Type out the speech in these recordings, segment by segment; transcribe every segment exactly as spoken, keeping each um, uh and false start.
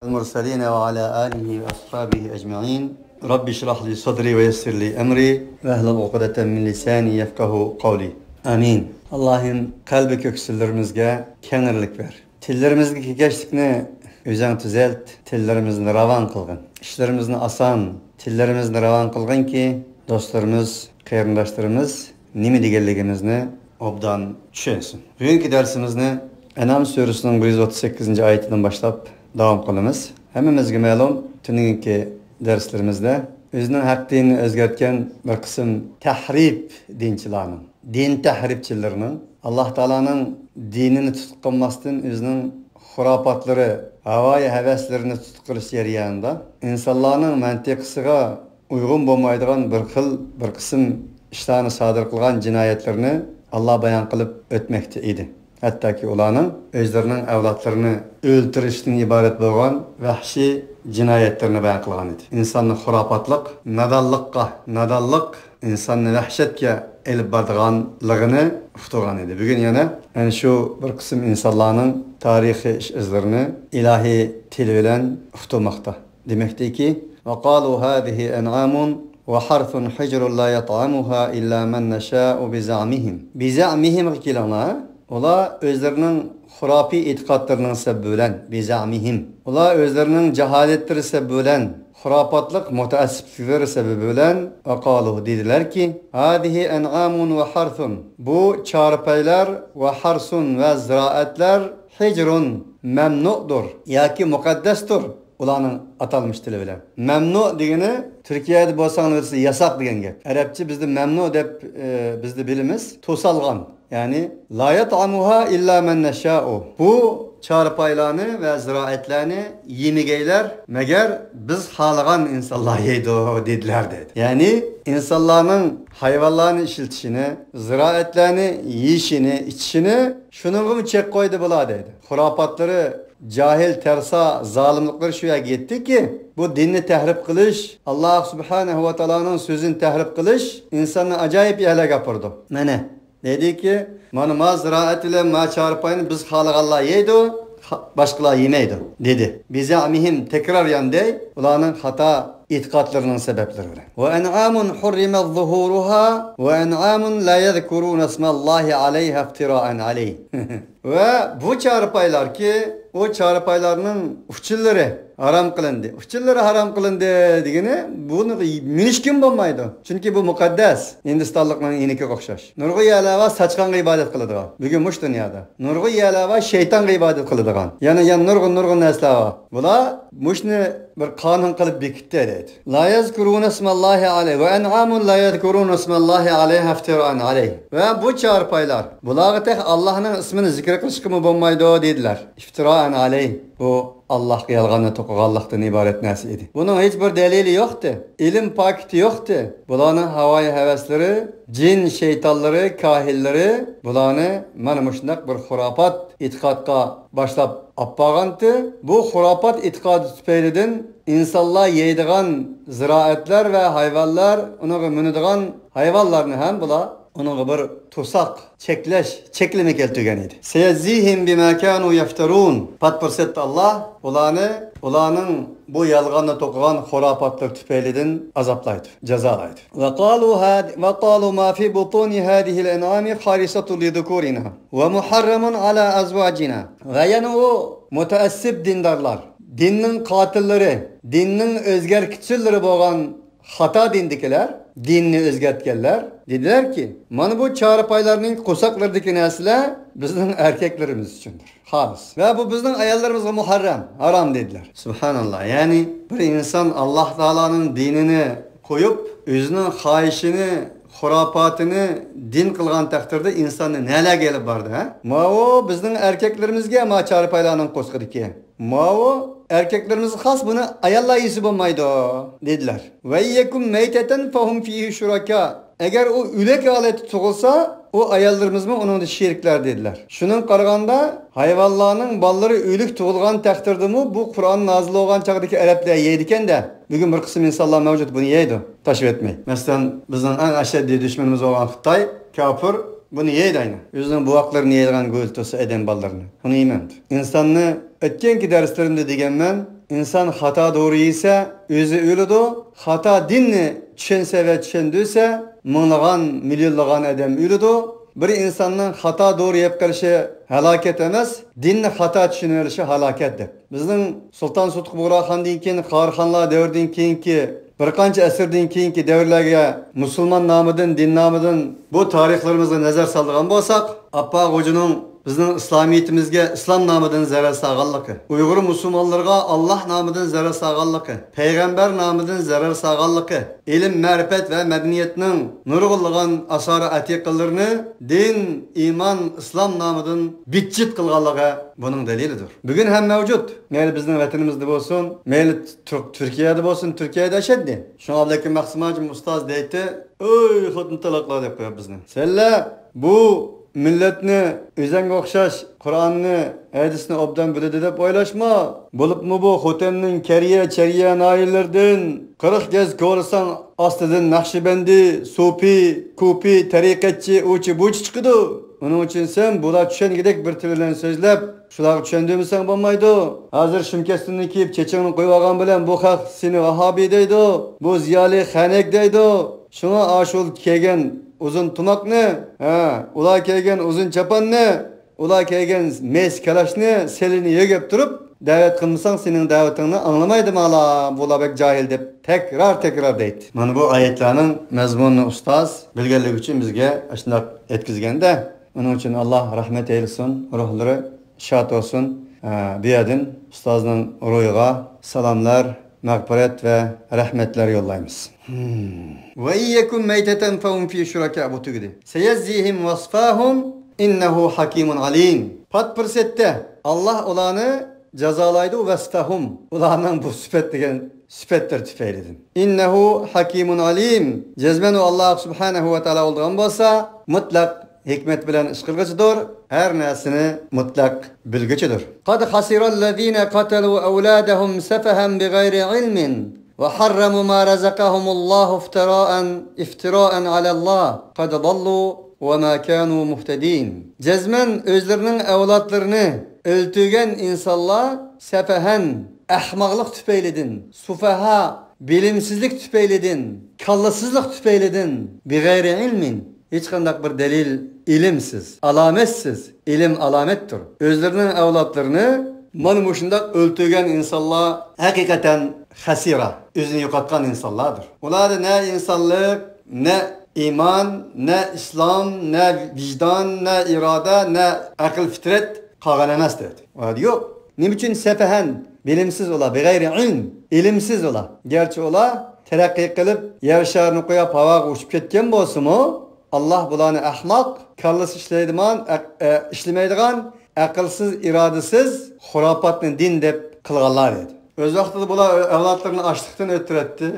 المرسلين وعلى آله وأصحابه أجمعين. رب اشرح لي صدري ويسر لي أمري واحلل عقدة من لساني يفقهوا قولي. آمين. ئاللاھىم، قەلبى كۆك سىرلىرىمىزگە كەڭرىلىك بەر. تىللىرىمىزگە كېكەچلىكنى ئۆزۈڭ تۈزەلت، تىللىرىمىزنى راۋان قىلغىن. ئىشلىرىمىزنى ئاسان، تىللىرىمىزنى راۋان قىلغىنكى، دوستلىرىمىز، قېرىنداشلىرىمىز نېمە دېگەنلىكىمىزنى ئوبدان چۈشەنسۇن. بۈگۈنكى دەرسىمىزنى ئەنئام سۈرىسىنىڭ بىر يۈز ئوتتۇز سەككىزىنچى ئايىتىدىن باشلاپ داۋام قىلىمىز. ھەممىمىزگە مەلۇم، تۈنۈگۈنكى دەرسلىرىمىزدە ئۆزىنىڭ ھەق دىنىنى ئۆزگەرتكەن بىر قىسىم تەھرىپ دىنچىلارنىڭ، دىن تەھرىپچىلىرىنىڭ ئاللاھ تائالانىڭ دىنىنى تۇتۇپ قالماستىن، ئۆزىنىڭ خۇراپاتلىرى، ھاۋايى ھەۋەسلىرىنى تۇتۇپ قېلىش جەريانىدا ئىنسانلارنىڭ مەنتىقىسىغا ئۇيغۇن بولمايدىغان بىر خىل، بىر قىسىم ئىشلارنى سادىر قىلغان جىنايەتلىرىنى ئاللاھ بايان قىلىپ ئۆتمەكتە ئىدى. ھەتتاكى ئۇلارنىڭ ئۆزلىرىنىڭ ئەۋلادلىرىنى ئۆلتۈرۈشتىن ئىبارەت بولغان ۋەھشىي جىنايەتلىرىنى بايان قىلغان ئىدى. ئىنساننى خۇراپاتلىق، نادانلىققا، نادانلىق ئىنساننى ۋەھشەتكە ئېلىپ بارىدىغانلىقىنى ئۇقتۇرغان ئىدى. بۈگۈن يەنە ئەنە شۇ بىر قىسىم ئىنسانلارنىڭ تارىخىي ئىش-ئىزلىرىنى ئىلاھىي تىل بىلەن ئۇقتۇرماقتا. دېمەكتىكى، وقالوا هذه أنعام وحرث حجر لا يطعمها إلا من نشاء بزعمهم. بزعمهم غا كېلىڭلار. ئۇلار ئۆزلىرىنىڭ خۇراپىي ئېتىقادلىرىنىڭ سەۋەبى بىلەن، بزعمهم. ئۇلار ئۆزلىرىنىڭ جاھالەتلىرى سەۋەبى بىلەن، خۇراپاتلىق مۇتەئەسسىپلىكلىرى سەۋەبى بىلەن، وقالوا، دېدىلەركى، هذه أنعام وحرث، بۇ چارپايلار، وحرث، ۋە زىرائەتلەر، حجر، مەمنۇدۇر ياكى مۇقەددەستۇر. ئۇلارنىڭ ئاتالمىش تىلى بىلەن. مەمنۇ دېگىنى تۈركىيەدە بولساڭلار بىلىسىز، ياساق دېگەن گەپ. ئەرەبچە بىزدە مەمنۇ دەپ، ئە، بىزدە بىلىمىز، توسالغان. يەنى، لا يطعمها إلا من نشاء. بۇ چارپايلارنى ۋە زىرائەتلەرنى يېمىگەيلەر، مەگەر بىز خالىغان ئىنسانلار يەيدۇ، دېدىلەر، دەيدۇ. يەنى، ئىنسانلارنىڭ ھايۋانلارنى ئىشلىتىشىنى، زىرائەتلەرنى يېيىشىنى، ئىچىشىنى، شۇنىڭغىمۇ چەك قويدى بۇلار، دەيدۇ. خۇراپاتلىرى، جاھىل، تەرسا، زالىملىقلىرى شۇ يەرگە يەتتىكى، بۇ دىننى تەھرىپ قىلىش، ئاللاھ سۇبھانەھۇ ۋە تائالانىڭ سۆزىنى تەھرىپ قىلىش ئىنساننى ئاجايىپ يەرلەرگە ئاپىرىدۇ. مانا، دېدىكى، مانا ما زىرائەت بىلەن ما چارپاينى بىز خالىغانلار يەيدۇ، خا-، باشقىلار يېمەيدۇ، دېدى. بزعمهم، تەكرار يەنە دەي، ئۇلارنىڭ خاتا ئېتىقادلىرىنىڭ سەۋەبلىرى بىلەن. وأنعام حرمت ظهورها وأنعام لا يذكرون اسم الله عليها افتراء عليه. ۋە بۇ چارپايلاركى، ئۇ چارپايلارنىڭ ئۇچىلىرى ھارام قىلىندى. ئۇچىلىرى ھارام قىلىندى دېگىنى، بۇنى مىنىشكىمۇ بولمايدۇ. چۈنكى بۇ مۇقەددەس، ھىندىستانلىقنىڭ ئېنىكىگە ئوخشاش. نۇرغۇن يەرلەر بار ساچقانغا ئىبادەت قىلىدىغان. بۈگۈن مۇشۇ دۇنيادا. نۇرغۇن يەرلەر بار شەيتانغا ئىبادەت قىلىدىغان. يەنە، يەنە نۇرغۇن، نۇرغۇن نەرسىلەر بار. بۇلار مۇشۇنى بىر قانۇن قىلىپ بېكىتتى، دەيدۇ. لا يذكرون اسم الله عليه وأنعام لا يذكرون اسم الله عليها افتراء عليه. ۋە بۇ چارپايلار، بۇلارغا تېخى ئاللاھنىڭ ئىسمىنى زىكىر قىلىشقىمۇ بولمايدۇ، دېدىلەر. افتراء عليه. بۇ ئاللاھقا يالغاننى توقۇغانلىقتىن ئىبارەت نەرسە ئىدى. بۇنىڭ ھېچ بىر دەلىلى يوقتى. ئىلىم پاكىتى يوقتى. بۇلارنىڭ ھاۋايى ھەۋەسلىرى، جىن شەيتانلىرى، كاھىنلىرى بۇلارنى مانا مۇشۇنداق بىر خۇراپات ئېتىقادقا باشلاپ ئاپپارغانتى. بۇ خۇراپات ئېتىقادى تۈپەيلىدىن ئىنسانلار يەيدىغان زىرائەتلەر ۋە ھايۋانلار، ئۇنىڭغا مىنىدىغان ھايۋانلارنى ھەم بۇلار ئۇنىڭغا بىر توساق، چەكلەش، چەكلىمە كەلتۈرگەن ئىدى. سيجزيهم بما كانوا يفترون. پات پۇرسەتتە ئاللاھ ئۇلارنى، ئۇلارنىڭ بۇ يالغاننى توقۇغان خۇراپاتلىرى تۈپەيلىدىن ئازابلايدۇ، جازالايدۇ. وقالوا هذ-، وقالوا ما في بطون هذه الأنعام خالصة لذكورنا ومحرم على أزواجنا. ۋە يەنە ئۇ مۇتەئەسسىپ دىندارلار، دىننىڭ قاتىللىرى، دىننىڭ ئۆزگەرتكۈچىلىرى بولغان خاتا دىندىكىلەر، دىننى ئۆزگەرتكەنلەر دېدىلەركى، مانا بۇ چارپايلارنىڭ قورساقلىرىدىكى نەرسىلەر بىزنىڭ ئەركەكلىرىمىز ئۈچۈندۇر، خالىس. ۋە بۇ بىزنىڭ ئاياللىرىمىزغىمۇ ھارام، ھارام دېدىلەر. سۇبھاناللاھ. يەنى بىر ئىنسان ئاللاھ تائالانىڭ دىنىنى قويۇپ، ئۆزىنىڭ خاھىشىنى، خۇراپاتىنى دىن قىلغان تەقدىردە ئىنساننى نەلەرگە ئېلىپ بارىدۇ، ھە؟ ماۋۇ بىزنىڭ ئەركەكلىرىمىزگە، ما چارپايلارنىڭ قورسىقىدىكى ماۋۇ ئەركەكلىرىمىزگە خاس، بۇنى ئاياللار يېسە بولمايدۇ، دېدىلەر. وإن يكن ميتة فهم فيه شركاء. ئەگەر ئۇ ئۆلۈك ھالەتتە تۇغۇلسا، ئۇ ئاياللىرىمىزمۇ ئۇنىڭدا شېرىكلەر، دېدىلەر. شۇنىڭغا قارىغاندا، ھايۋانلارنىڭ بالىلىرى ئۆلۈك تۇغۇلغان تەقدىردىمۇ، بۇ قۇرئان نازىل بولغان چاغدىكى ئەرەبلەر يەيدىكەن-دە، بۈگۈن بىر قىسىم ئىنسانلار مەۋجۇت، بۇنى يەيدۇ، تاشلىۋەتمەي. مەسىلەن، بىزنىڭ ئەڭ ئەشەددىي دۈشمىنىمىز بولغان خىتاي، كاپىر، بۇنى يەيدۇ ئەينەن. ئۆزىنىڭ بوۋاقلىرىنى يەيدىغان گۆدە تۇرسا، ئادەم بالىلىرىنى. ئۇنى يېمەمدۇ. ئىنساننى ئۆتكەنكى دەرسلىرىمدە دېگەنمەن، ئىنسان خاتا دورا يېسە، ئۆزى ئۆلىدۇ. خاتا دىننى چۈشەنسە ۋە چۈشەندۈرسە، مىڭلىغان، مىليونلىغان ئادەم ئۆلىدۇ. بىر ئىنساننىڭ خاتا دورا يەپ قېلىشى ھالاكەت ئەمەس، دىننى خاتا چۈشىنىۋېلىشى ھالاكەت دەپ. بىزنىڭ سۇلتان سۇتۇق بۇغراخاندىن كېيىن، قاھارخانلار دەۋرىدىن كېيىنكى، بىر قانچە ئەسىردىن كېيىنكى دەۋرلەرگە مۇسۇلمان نامىدىن، دىن نامىدىن بۇ تارىخلىرىمىزغا نەزەر سالىدىغان بولساق، ئاپپاق غوجىنىڭ بىزنىڭ ئىسلامىيىتىمىزگە ئىسلام نامىدىن زەرەر سالغانلىقى، ئۇيغۇر مۇسۇلمانلىرىغا ئاللاھ نامىدىن زەرەر سالغانلىقى، پەيغەمبەر نامىدىن زەرەر سالغانلىقى، ئىلىم، مەرىپەت ۋە مەدەنىيەتنىڭ نۇرغۇنلىغان ئاسارە ئەتىقىلىرىنى دىن، ئىمان، ئىسلام نامىدىن بىتچىت قىلغانلىقى بۇنىڭ دەلىلىدۇر. بۈگۈن ھەم مەۋجۇت. مەيلى بىزنىڭ ۋەتىنىمىزدە بولسۇن، مەيلى تۈر-، تۈركىيەدە بولسۇن، تۈركىيەدە ئەشەددىي. شۇڭا ئابلىكىم مەخسۇم ھاجىم ئۇستاز دەيتتى، ئۆي خوتۇن تالاقلار دەپ قويۇپ بىزنى. سەنلەر بۇ مىللەتنى ئۆزەڭگە ئوخشاش قۇرئاننى، ھەدىسنى ئوبدان بىلىدۇ دەپ ئويلاشما. بولۇپمۇ بۇ خوتەننىڭ كەرىيە، چەرىيە ناھىيەلىرىدىن قىرىق گەز كولىساڭ ئاستىدىن نەقشىبەندى، سۇپى، كۇپى، تەرىقەتچى، ئۇچى بۇچى چىقىدۇ. ئۇنىڭ ئۈچۈن سەن بۇلار چۈشەنگۈدەك بىر تىل بىلەن سۆزلەپ، شۇلارغا چۈشەندۈرمىسەڭ بولمايدۇ. ھازىر شىمكەستىننى كىيىپ چېچىڭنى قويۇۋالغان بىلەن بۇ خەق سېنى ۋاھابىي دەيدۇ، بۇ زىيالىي خەنەك دەيدۇ. شۇڭا ئاشۇ كىيگەن ئۇزۇن تۇماقنى، ھە، ئۇلار كىيگەن ئۇزۇن چاپاننى، ئۇلار كىيگەن مەيسە كالاشنى، سېلىنى يۆگەپ تۇرۇپ، دەۋەت قىلمىساڭ، سېنىڭ دەۋىتىڭنى ئاڭلىمايدۇ مالا، بۇلار بەك جاھىل دەپ تەكرار، تەكرار دەيتتى. مانا بۇ ئايەتلەرنىڭ مەزمۇنىنى ئۇستاز بىلگەنلىكى ئۈچۈن بىزگە ئاشۇنداق يەتكۈزگەندە، ئۇنىڭ ئۈچۈن ئاللاھ رەھمەت ئەيلىسۇن، روھلىرى شاد بولسۇن. ئە، بۇ يەردىن ئۇستازنىڭ روھىغا سالاملار، مەغپىرەت ۋە رەھمەتلەر يوللايمىز. وَإِن يَكُن مَيْتَةً فَهُمْ فِيهِ شُرَكَاءُ بۇ تۈگىدى. سَيَجْزِيهِمْ وَصْفَهُمْ إِنَّهُ حَكِيمٌ عَلِيمٌ. پات پۇرسەتتە ئاللاھ ئۇلارنى جازالايدۇ، ۋەسفەھۇم، ئۇلارنىڭ بۇ سۈپەت دېگەن سۈپەتلىرى تۈپەيلىدىن. إِنَّهُ حَكِيمٌ عَلِيمٌ. جەزمەن ئۇ ئاللاھ سۇبھانەھۇ ۋە تائالا بولىدىغان بولسا، مۇتلەق ھېكمەت بىلەن ئىش قىلغۇچىدۇر، ھەر نەرسىنى مۇتلەق بىلگۈچىدۇر. قَدْ خَسِرَ الَّذِينَ قَتَلُوا أَوْلَادَهُمْ سَفَهًا بِغَيْرِ عِلْمٍ وَحَرَّمُوا مَا رَزَقَهُمُ اللَّهُ افْتِرَاءً، افْتِرَاءً عَلَى اللَّهِ قَدْ ضَلُّوا وَمَا كَانُوا مُهْتَدِينَ. جەزمەن ئۆزلىرىنىڭ ئەۋلادلىرىنى ئۆلتۈرگەن ئىنسانلار سەفەھەن، ئەخمەقلىق تۈپەيلىدىن، سۇفەھا، بىلىمسىزلىك تۈپەيلىدىن، كاللىسىزلىق تۈپەيلىدىن، بىغەيرى ئىلمىن، ھېچقانداق بىر دەلىل، ئىلىمسىز، ئالامەتسىز، ئىلىم ئالامەتتۇر. ئۆزلىرىنىڭ ئەۋلادلىرىنى مانا مۇشۇنداق ئۆلتۈرگەن ئىنسانلار ھەقىقەتەن خەسىرە، ئۆزىنى يوقاتقان ئىنسانلاردۇر. ئۇلاردا نە ئىنسانلىق، نە ئىمان، نە ئىسلام، نە ۋىجدان، نە ئىرادە، نە ئەقىل، فىترەت قالغان ئەمەس دەيدۇ. ئۇلاردا يوق. نېمە ئۈچۈن سەفەھەن، بىلىمسىز ئۇلار، بىغەيرى ئىلم، ئىلىمسىز ئۇلار. گەرچە ئۇلار تەرەققىي قىلىپ، يەر شارىنى قويۇپ، ھاۋاغا ئۇچۇپ كەتكەن بولسىمۇ، ئاللاھ بۇلارنى ئەخمەق، كاللىسى ئىشلەيدىغان، ئەق-، ئە، ئىشلىمەيدىغان، ئەقىلسىز، ئىرادىسىز، خۇراپاتنى دىن دەپ قىلغانلار دەيدۇ. ئۆز ۋاقتىدا بۇلار ئەۋلادلىرىنى ئاچلىقتىن ئۆلتۈرەتتى،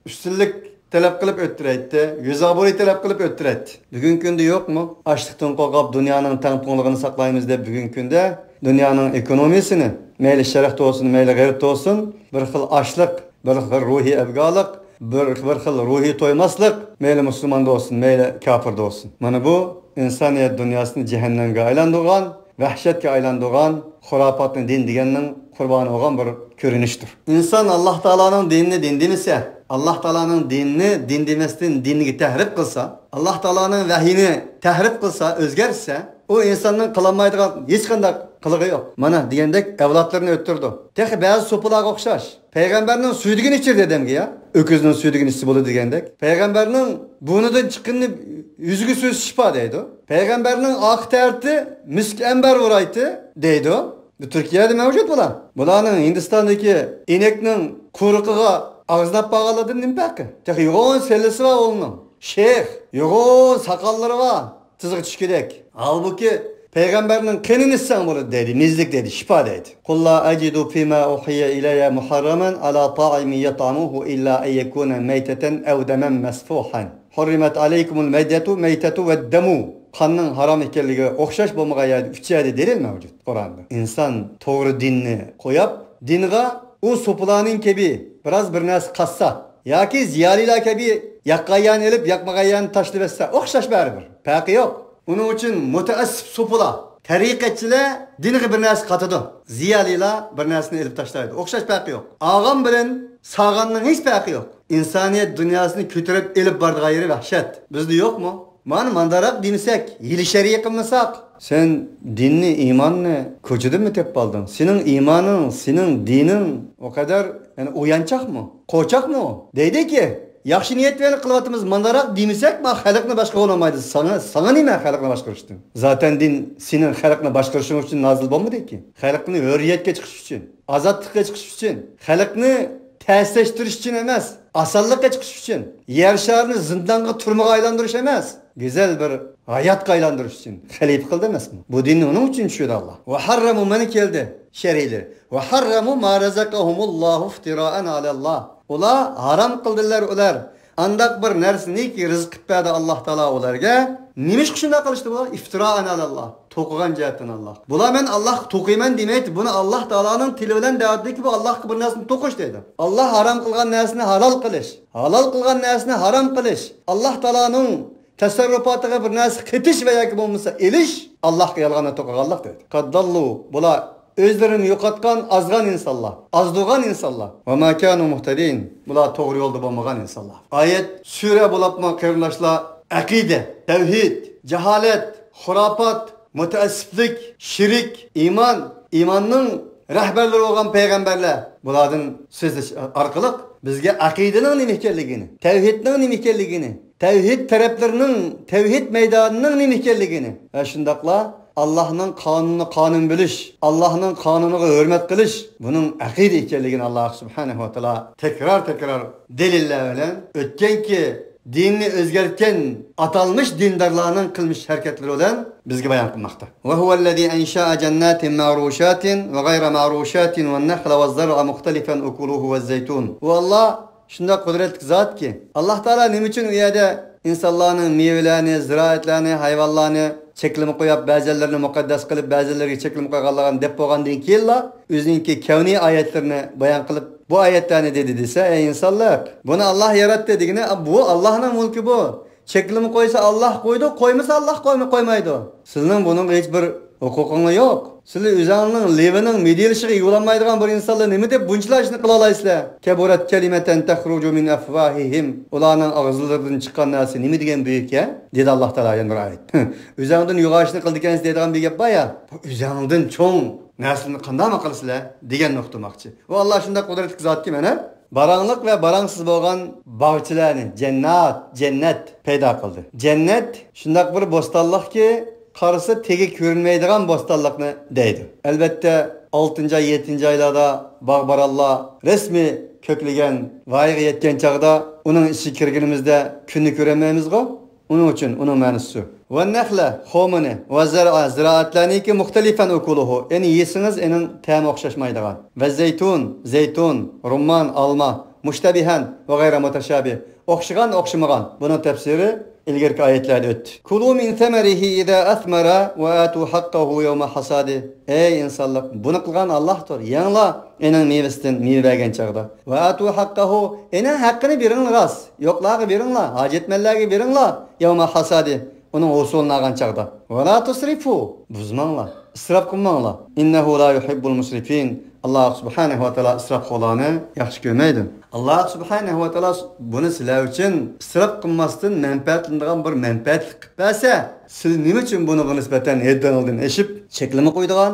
ئۈستۈنلۈك تەلەپ قىلىپ ئۆلتۈرەتتى، يۈز ئابرۇي تەلەپ قىلىپ ئۆلتۈرەتتى. بۈگۈنكى كۈندە يوقمۇ؟ ئاچلىقتىن قورقۇپ، دۇنيانىڭ تەڭپۇڭلۇقىنى ساقلايمىز دەپ بۈگۈنكى كۈندە دۇنيانىڭ ئېكونومىيىسىنى، مەيلى شەرقتە بولسۇن، مەيلى غەربتە بولسۇن، بىر خىل ئاچلىق، بىر خىل روھىي ئەپگارلىق، بىر، بىر خىل روھىي تويماسلىق، مەيلى مۇسۇلماندا بولسۇن، مەيلى كاپىردا بولسۇن. مانا بۇ ئىنسانىيەت دۇنياسىنى جەھەننەمگە ئايلاندۇرغان، ۋەھشەتكە ئايلاندۇرغان، خۇراپاتنى دىن دېگەننىڭ قۇربانى بولغان بىر كۆرۈنۈشتۇر. ئىنسان ئاللاھ تائالانىڭ دىنىنى دىن دېمىسە، ئاللاھ تائالانىڭ دىنىنى دىن دېمەستىن دىنگە تەھرىپ قىلسا، ئاللاھ تائالانىڭ ۋەھيىنى تەھرىپ قىلسا، ئۆزگەرتسە، ئۇ ئىنساننىڭ قىلالمايدىغان ھېچقانداق قىلىقى يوق. مانا دېگەندەك ئەۋلادلىرىنى ئۆلتۈرىدۇ. تېخى بەزى سوپىلارغا ئوخشاش. پەيغەمبەرنىڭ سۈيدۈكىنى ئىچىدۇ ئادەمگە يا. ئۆكۈزنىڭ سۈيدۈكىنى ئىچسە بولىدۇ دېگەندەك. پەيغەمبەرنىڭ بۇرنىدىن چىققىنىنى يۈزىگە سۈرسە شىپا دەيدۇ. پەيغەمبەرنىڭ ئارقا تەرىتى مىسك ئەمبەر ئۇرايتتى دەيدۇ. بۇ تۈركىيەدە مەۋجۇت بۇلار. بۇلارنىڭ ھىندىستاندىكى ئىنەكنىڭ قۇرۇقىغا ئاغزىنى ئاپ بارغانلاردىن نېمە پەرقى؟ تېخى يوغان سەللىسى بار ئۇنىڭ. شېخ، يوغان ساقاللىرى بار. تىزىغا چۈشكۈدەك. ھالبۇكى، پەيغەمبەرنىڭ قېنىنى ئىچسەڭ بولىدۇ دەيدۇ، مېزىلىك دەيدۇ، شىپا دەيدۇ. قۇل لا ئەجىدۇ فىما ئۇھىيە ئىلەييە مۇھەررەمەن ئالا تائىمىن يەتئەمۇھۇ ئىللا ئەن يەكۇنە مەيتەتەن ئەۋ دەمەن مەسفۇھەن. ھۇررىمەت ئەلەيكۇمۇل مەيتەتۇ، مەيتەتۇ ۋەددەمۇ. قاننىڭ ھارام ئىكەنلىكىگە ئوخشاش بولمىغان يەردە ئۈچ يەردە دەلىل مەۋجۇت قۇرئاندا. ئىنسان توغرا دىننى قويۇپ، دىنغا ئۇ سوپىلارنىڭ كەبى بىراز بىر نەرسە قاتسا، ياكى زىيالىيلار كەبى ياققان يەرنى ئېلىپ، ياقمىغان يەرنى تاشلىۋەتسە، ئوخشاش بەرىبىر. پەرقى يوق. ئۇنىڭ ئۈچۈن مۇتەئەسسىپ سوپىلار، تەرىقەتچىلەر دىنغا بىر نەرسە قاتىدۇ. زىيالىيلار بىر نەرسىنى ئېلىپ تاشلايدۇ. ئوخشاش پەرقى يوق. ئالغان بىلەن سالغاننىڭ ھېچ پەرقى يوق. ئىنسانىيەت دۇنياسىنى كۆتۈرۈپ ئېلىپ بارىدىغان يېرى ۋەھشەت. بىزدە يوقمۇ؟ مانا مانداراق دېمىسەك، ھىيلە شەرە قىلمىساق. سەن دىننى، ئىماننى كوچىدىنمۇ تېپىپ ئالدىڭ؟ سېنىڭ ئىمانىڭ، سېنىڭ دىنىڭ ئۇ قەدەر، يەنى ئويۇنچاقمۇ؟ قوچاقمۇ؟ دەيدىكى، ياخشى نىيەت بىلەن قىلىۋاتىمىز، مانداراق دېمىسەك، ما خەلقنى باشقۇرغىلى بولمايدۇ. ساڭا، ساڭا نېمە خەلقنى باشقۇرۇشتىن؟ زاتەن دىن سېنىڭ خەلقنى باشقۇرۇشۇڭ ئۈچۈن نازىل بولمىدىكى. خەلقنى ھۆررىيەتكە چىقىش ئۈچۈن، ئازادلىققا چىقىش ئۈچۈن، خەلقنى تەسىرلەشتۈرۈش ئۈچۈن ئەمەس، ئاسانلىققا چىقىش ئۈچۈن، يەر شارىنى زىندانغا، تۈرمىگە ئايلاندۇرۇش ئەمەس، گۈزەل بىر ھاياتقا ئايلاندۇرۇش ئۈچۈن خەلىپە قىلدى ئەمەسمۇ؟ بۇ دىننى ئۇنىڭ ئۈچۈن چۈشۈردى ئاللا. ۋە ھەررەمۇ، مانا كەلدى شەرھلىرى. ۋە ھەررەمۇ ما رەزەقەھۇمۇللاھۇ ئىفتىرائەن ئەلەللاھ. ئۇلار ھارام قىلدىلار ئۇلار ئانداق بىر نەرسىنىكى رىزىق قىلىپ بەردى ئاللا تائالا ئۇلارغا. نېمىشقا شۇنداق قىلىشتى بۇ؟ ئىفتىرائەن ئەلەللاھ. توقۇغان جەھەتتىن ئاللا. بۇلار مەن ئاللاھقا توقۇيمەن دېمەيتتى. بۇنى ئاللا تائالانىڭ تىلى بىلەن دەۋاتىدۇكى، بۇ ئاللاھقا بىر نەرسىنى توقۇش دەيدۇ. ئاللا ھارام قىلغان نەرسىنى ھالال قىلىش، ھالال قىلغان نەرسىنى ھارام قىلىش، ئاللا تائالانىڭ تەسەررۇپاتىغا بىر نەرسە قېتىش ۋە ياكى بولمىسا ئېلىش، ئاللاھقا يالغاندا توقۇغانلىق دەيدۇ. قەدداللۇ، بۇلار ئۆزلىرىنى يوقاتقان ئازغان ئىنسانلار، ئازدۇرغان ئىنسانلار. ۋە ما كانۇ مۇھتەدىن، بۇلار توغرا يولدا بولمىغان ئىنسانلار. ئايەت، سۈرە بولۇپمۇ قېرىنداشلار، ئەقىدە، تەۋھىد، جاھالەت، خۇراپات، مۇتەئەسسىپلىك، شىرك، ئىمان، ئىماننىڭ رەھبەرلىرى بولغان پەيغەمبەرلەر، بۇلاردىن سۆزلەش ئارقىلىق بىزگە ئەقىدىنىڭ نېمە ئىكەنلىكىنى، تەۋھىدنىڭ نېمە ئىكەنلىكىنى، تەۋھىد تەرەپلىرىنىڭ، تەۋھىد مەيدانىنىڭ نېمە ئىكەنلىكىنى ۋە شۇنداقلا ئاللاھنىڭ قانۇنىنى قانۇن بىلىش، ئاللاھنىڭ قانۇنىغا ھۆرمەت قىلىش، بۇنىڭ ئەقىدە ئىكەنلىكىنى ئاللاھ سۇبھانەھۇ ۋە تائالا تەكرار، تەكرار دەلىللەر بىلەن ئۆتكەنكى دىننى ئۆزگەرتكەن ئاتالمىش دىندارلارنىڭ قىلمىش ھەرىكەتلىرى بىلەن بىزگە بايان قىلماقتا. وهو الذي أنشأ جنات معروشات وغير معروشات والنخل والزرع مختلفا أكله والزيتون. ئۇ ئاللا شۇنداق قۇدرەتلىك زاتكى، ئاللا تائالا نېمە ئۈچۈن ئۇ يەردە ئىنسانلارنىڭ مېۋىلەرنى، زىرائەتلەرنى، ھايۋانلارنى چەكلىمە قويۇپ، بەزىلىرىنى مۇقەددەس قىلىپ، بەزىلىرىگە چەكلىمە قويغانلىقىنى دەپ بولغاندىن كېيىنلا، ئۆزىنىڭكى كەۋنىي ئايەتلىرىنى بايان قىلىپ، بۇ ئايەتلەرنى دېدى دېسە، ئەي ئىنسانلار، بۇنى ئاللا ياراتتى دېگىنى، بۇ ئاللانىڭ مۇلكى بۇ. چەكلىمە قويسا ئاللا قويىدۇ، قويمىسا ئاللا قويما-، قويمايدۇ. سىزنىڭ بۇنىڭغا ھېچ بىر ھوقۇقۇڭلار يوق. سىلەر ئۆزۈڭلارنىڭ لېۋىنىڭ مىدىرلىشىغا يولانمايدىغان بىر ئىنسانلار نېمە دەپ بۇنچىلا ئىشنى قىلالايسىلەر؟ كەبۇرەت كەلىمەتەن تەخرۇجۇ مىن ئەفۋاھىھىم. ئۇلارنىڭ ئاغزىلىرىدىن چىققان نەرسە نېمە دېگەن بۈيۈك يا؟ دېدى ئاللا تائالا يەنە بىر ئايەتتە. ئۆزۈڭدىن يوغان ئىشنى قىلىدىكەنسىز دەيدىغان بىر گەپ بار يا. بۇ ئۆزۈڭدىن چوڭ نەرسىنى قانداقمۇ قىلىسىلەر؟ دېگەننى ئۇقتۇرماقچى. ئۇ ئاللا شۇنداق قۇدرەتلىك زاتكى مانا باراڭلىق ۋە باراڭسىز بولغان باغچىلارنى، جەننات، جەننەت پەيدا قىلدى. جەننەت شۇنداق بىر بوستانلىقكى، قارىسا تېگى كۆرۈنمەيدىغان بوستانلىقنى دەيدۇ. ئەلۋەتتە، ئالتىنچى ئاي، يەتتىنچى ئايلاردا باغ-بارانلار رەسمىي كۆكلىگەن ۋايىغا يەتكەن چاغدا، ئۇنىڭ ئىچىگە كىرگىنىمىزدە كۈننى كۆرەلمەيمىزغۇ؟ ئۇنىڭ ئۈچۈن ئۇنىڭ مەنىسى شۇ. ۋەننەخلە، خورمىنى، ۋەززەرئە، زىرائەتلەرنىكى مۇختەلىفەن ئۇكۇلۇھۇ، يەنى يېسىڭىز ئېنىڭ تەمى ئوخشاشمايدىغان. ۋەززەيتۇن، زەيتۇن، رۇممان، ئالما، مۇشتەبىھەن ۋە غەيرە مۇتەشابىھ، ئوخشىغان، ئوخشىمىغان. بۇنىڭ تەپسىرى ئىلگىرىكى ئايەتلەردە ئۆتتى. كۇلۇ مىن سەمەرىھى ئىزا ئەسمەرە ۋە ئاتۇ ھەققەھۇ يەۋمە ھاسادىھ. ئەي ئىنسانلىق، بۇنى قىلغان ئاللاھتۇر. يەڭلار ئېنىڭ مېۋىسىدىن مېۋە بەرگەن چاغدا. ۋە ئاتۇ ھەققەھۇ، ئېنىڭ ھەققىنى بېرىڭلار، يوقلارغا بېرىڭلار، ھاجەتمەنلەرگە بېرىڭلار، يەۋمە ھاسادىھ، ئۇنىڭ ھوسۇلىنى ئالغان چاغدا. ۋە لا تۇسرىفۇ، بۇزماڭلار، ئىسراپ قىلماڭلار. ئىننەھۇ لا يۇھىببۇل مۇسرىفىن، ئاللا سۇبھانەھۇ ۋە تائالا ئىسراپخورلارنى ياخشى كۆرمەيدۇ. ئاللا سۇبھانەھۇ ۋە تائالا بۇنى سىلەر ئۈچۈن ئىسراپ قىلماستىن مەنپەئەتلىنىدىغان بىر مەنپەئەتلىك قىلىپ بەرسە، سىلەر نېمە ئۈچۈن بۇنىڭغا نىسبەتەن ھەددىڭلاردىن ئېشىپ چەكلىمە قويىدىغان؟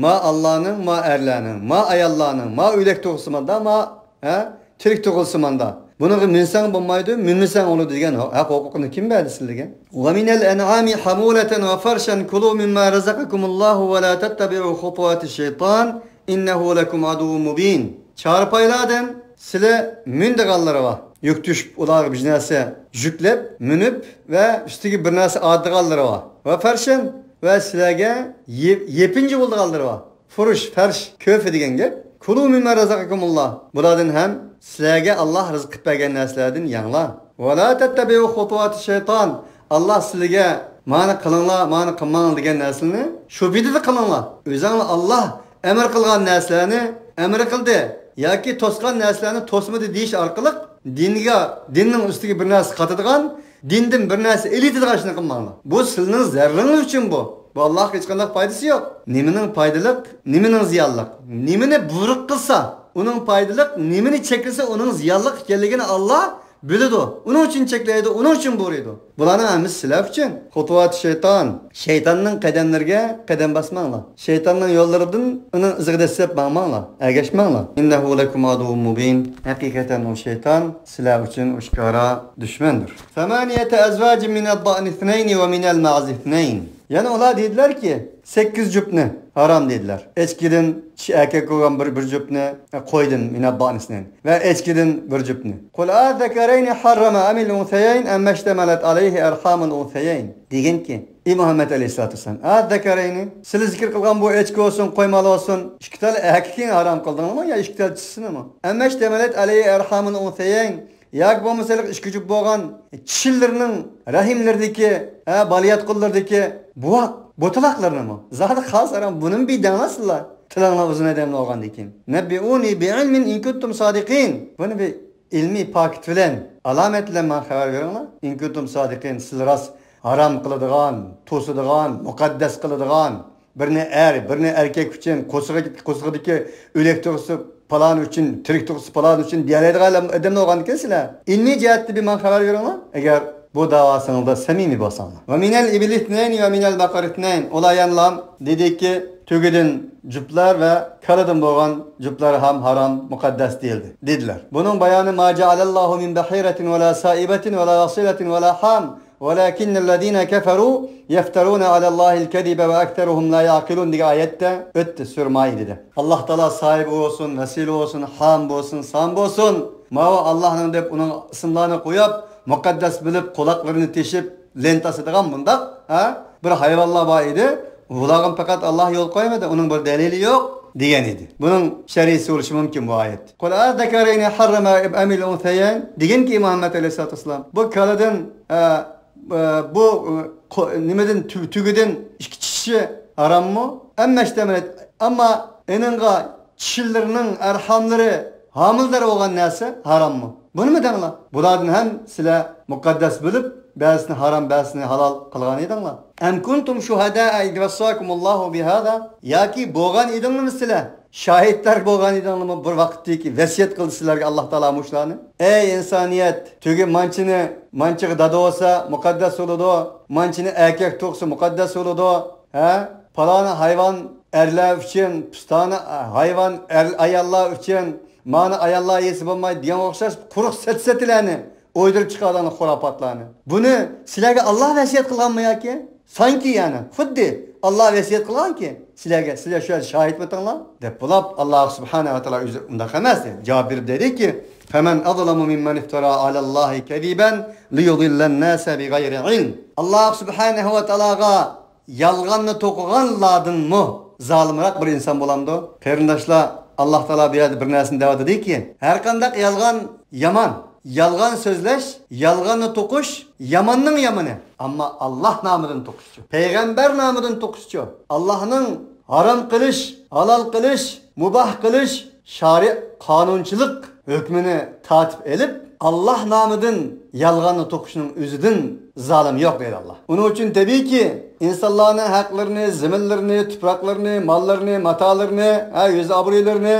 ما ئاللانىڭ، ما ئەرلەرنىڭ، ما ئاياللارنىڭ، ما ئۆلەك تۇغۇلسىماندا، ما، ھە، تىرىك تۇغۇلسىماندا. بۇنىڭغا مىنسەڭ بولمايدۇ، مىنمىسەڭ بولىدۇ دېگەن ھەق ھوقۇقنى كىم بەردى سىلەرگە؟ ومن الأنعام حمولة وفرشا كلوا مما رزقكم الله ولا تتبعوا خطوات الشيطان إنه لكم عدو مبين. چارپايلاردىن سىلەر مىنىدىغانلىرى بار. يۈك توشۇپ، ئۇلارغا بىر نەرسە يۈكلەپ، مىنىپ ۋە ئۈستىگە بىر نەرسە ئارتىدىغانلىرى بار. ۋە فەرشەن، ۋە سىلەرگە يېپ-، يېپىنچا بولىدىغانلىرى بار. فۇرۇش، فەرش، كۆفە دېگەن گەپ. كۇلۇ مىمما رەزەقەكۇمۇللا. بۇلاردىن ھەم سىلەرگە ئاللا رىزىق قىلىپ بەرگەن نەرسىلەردىن يەڭلار. ۋە لا تەتتەبىئۇ خۇتۇۋاتى شەيتان. ئاللا سىلەرگە مانى قىلىڭلار، مانى قىلماڭلار دېگەن نەرسىلەرنى شۇ پېتىدە قىلىڭلار. ئۆزۈڭلار ئاللا ئەمر قىلغان نەرسىلەرنى ئەمر قىلدى ياكى توسقان نەرسىلەرنى توسمىدى دېيىش ئارقىلىق دىنغا، دىننىڭ ئۈستىگە بىر نەرسە قاتىدىغان، دىندىن بىر نەرسە ئېلىۋېتىدىغان ئىشنى قىلماڭلار. بۇ سىلىنىڭ زەرىرىڭىز ئۈچۈن بۇ. بۇ ئاللاھقا ھېچقانداق پايدىسى يوق. نېمىنىڭ پايدىلىق، نېمىنىڭ زىيانلىق، نېمىنى بۇيرۇق قىلسا، ئۇنىڭ پايدىلىق، نېمىنى چەكلىسە، ئۇنىڭ زىيانلىق ئىكەنلىكىنى ئاللا بىلىدۇ. ئۇنىڭ ئۈچۈن چەكلەيدۇ، ئۇنىڭ ئۈچۈن بۇيرۇيدۇ. بۇلارنىڭ ھەممىسى سىلەر ئۈچۈن. خۇتۇۋاتى شەيتان. شەيتاننىڭ قەدەملىرىگە قەدەم باسماڭلار. شەيتاننىڭ يوللىرىدىن ئۇنىڭ ئىزىغا دەسسەپ ماڭماڭلار، ئەگەشمەڭلار. إنه لكم عدو مبين. ھەقىقەتەن ئۇ شەيتان سىلەر ئۈچۈن ئاشكارا دۈشمەندۇر. ثمانية أزواج من الضأن اثنين ومن المعز اثنين. يەنە ئۇلار دېدىلەركى، سەككىز جۈپنى ھارام دېدىلەر. ئەچكىدىن چىشى ئەركەك بولغان بىر، بىر جۈپنى، ئە، قويدىن، من الضأن اثنين. ۋە ئەچكىدىن بىر جۈپنى. قل أذكرين حرم أم الأنثيين أما اشتملت عليه أرحام الأنثيين. دېگىنكى، ئى مۇھەممەد ئەلەيھىسسالاتۇ ۋەسسالام، ئەززەكەرەينى، سىلەر زىكىر قىلغان بۇ ئەچكە بولسۇن، قوي مال بولسۇن، ئىككى تال ئەركەكنى ھارام قىلدىڭلارمۇ يا ئىككى تال چىشىسىنىمۇ؟ أما اشتملت عليه أرحام الأنثيين، ياكى بولمىسا ھېلىقى ئىككى جۈپ بولغان چىشىلىرىنىڭ رەھىملىرىدىكى، ھە، بالىياتقۇلىرىدىكى بوۋاق، بوتىلاقلىرىنىمۇ؟ زادى خاس ھارام، بۇنىمۇ بىر دەڭلاسىلا. تىلىڭلار ئۇزۇن ئادەملەر بولغاندىن كېيىن. نەببىئۇنى بىئىلمىن ئىن كۇنتۇم سادىقىن. بۇنى بىر ئىلمىي پاكىت بىلەن، ئالامەت بىلەن ماڭا خەۋەر بېرىڭلار. ئىن كۇنتۇم سادىقىن، سىلەر راست ھارام قىلىدىغان، توسىدىغان، مۇقەددەس قىلىدىغان، بىرنى ئەر، بىرنى ئەركەك ئۈچۈن، قورسىقى، قورسىقىدىكى ئۆلەك تۇغۇسى پالان ئۈچۈن، تىرىك تۇغۇسى پالان ئۈچۈن دېيەلەيدىغان ئادەملەر بولغاندىكەن سىلەر. ئىلمىي جەھەتتە بىر ماڭا خەۋەر بېرىڭلار، ئەگەر بۇ داۋاسىڭىزدا سەمىمىي بولساڭلار. ومن الإبل اثنين ومن البقر اثنين. ئۇلار يەنىلا دېدىكى، تۆگىدىن جۈپلەر ۋە كالىدىن بولغان جۈپلەر ھەم ھارام، مۇقەددەس دېيىلدى، دېدىلەر. بۇنىڭ بايانى، ما جعل الله من بحيرة ولا سائبة ولا وصيلة ولا حام ولكن الذين كفروا يفترون على الله الكذب وأكثرهم لا يعقلون دېگەن ئايەتتە ئۆتتى، سۈرە مائىدىدە. ئاللا تائالا سائىبە بولسۇن، ۋەسىلە بولسۇن، ھام بولسۇن، سام بولسۇن، ماۋۇ ئاللانىڭ دەپ ئۇنىڭ ئىسىملارنى قويۇپ، مۇقەددەس بىلىپ، قۇلاقلىرىنى تېشىپ، لېنتاسىدىغان مۇنداق، ھە، بىر ھايۋانلار بار ئىدى. بۇلارغا پەقەت ئاللا يول قويمىدى، ئۇنىڭ بىر دەلىلى يوق، دېگەن ئىدى. بۇنىڭ شەرھىسى بولۇشى مۇمكىن بۇ ئايەت. قل أذكرين حرم أم الأنثيين؟ دېگىنكى مۇھەممەد ئەلەيھىسسالاتۇ ۋەسسالام، بۇ كالىدىن، ئە، ئە، بۇ، ئە، قو-، نېمىدىن، تۈ-، تۈگىدىن ئىككى چىشى ھاراممۇ؟ أما اشتملت، ئەمما ئېنىڭغا چىشىلىرىنىڭ ئەرھاملىرى ھامىلىدار بولغان نەرسە ھاراممۇ؟ بۇنىمۇ دەڭلار. بۇلاردىن ھەم سىلەر مۇقەددەس بىلىپ، بەزىسىنى ھارام، بەزىسىنى ھالال قىلغان ئىدىڭلار. أم كنتم شهداء إذ وصاكم الله بهذا؟ ياكى بولغان ئىدىڭلارمۇ سىلەر؟ شاھىتلار بولغان ئىدىڭلارمۇ بىر ۋاقىتتىكى ۋەسىيەت قىلدى سىلەرگە ئاللا تائالا مۇشۇلارنى؟ ئەي ئىنسانىيەت، تۆگە مانچىنى، مانچىغا دادا بولسا مۇقەددەس بولىدۇ، مانچىنى ئەركەك تۇغسا مۇقەددەس بولىدۇ، ھە؟ پالانى ھايۋان ئەرلەر ئۈچۈن، پۇستانى ھايۋان ئەر، ئاياللار ئۈچۈن، مانى ئاياللار يېسە بولمايدۇ دېگەن ئوخشاش قۇرۇق سەتسەتىلەرنى ئويدۇرۇپ چىقارغان خۇراپاتلارنى. بۇنى سىلەرگە ئاللا ۋەسىيەت قىلغانمۇ ياكى؟ سانكى يەنى خۇددى ئاللا ۋەسىيەت قىلغانكى سىلەرگە، سىلەر شۇ يەردە شاھىتمىتىڭلار دەپ بولۇپ، ئاللا سۇبھانەھۇ ۋە تائالا ئۆزى ئۇنداق ئەمەس دەپ جاۋاب بېرىپ دېدىكى، فمن أظلم ممن افترى على الله كذبا ليضل الناس بغير علم. ئاللا سۇبھانەھۇ ۋە تائالاغا يالغاننى توقۇغانلاردىنمۇ زالىمراق بىر ئىنسان بولامدۇ؟ قېرىنداشلار، ئاللا تائالا بۇ يەردە بىر نەرسىنى دەۋاتىدۇكى، ھەرقانداق يالغان يامان. يالغان سۆزلەش، يالغاننى توقۇش ياماننىڭ يامىنى. ئەمما ئاللا نامىدىن توقۇشچۇ؟ پەيغەمبەر نامىدىن توقۇشچۇ؟ ئاللانىڭ ھارام قىلىش، ھالال قىلىش، مۇباھ قىلىش، شارىئ قانۇنچىلىق ھۆكمىنى تارتىپ ئېلىپ، ئاللا نامىدىن يالغاننى توقۇشنىڭ ئۆزىدىن زالىم يوق دەيدۇ ئاللا. ئۇنىڭ ئۈچۈن تەبىئىيكى، ئىنسانلارنىڭ ھەقلىرىنى، زېمىنلىرىنى، تۇپراقلىرىنى، ماللىرىنى، ماتالىرىنى، ھە، يۈز ئابرۇيلىرىنى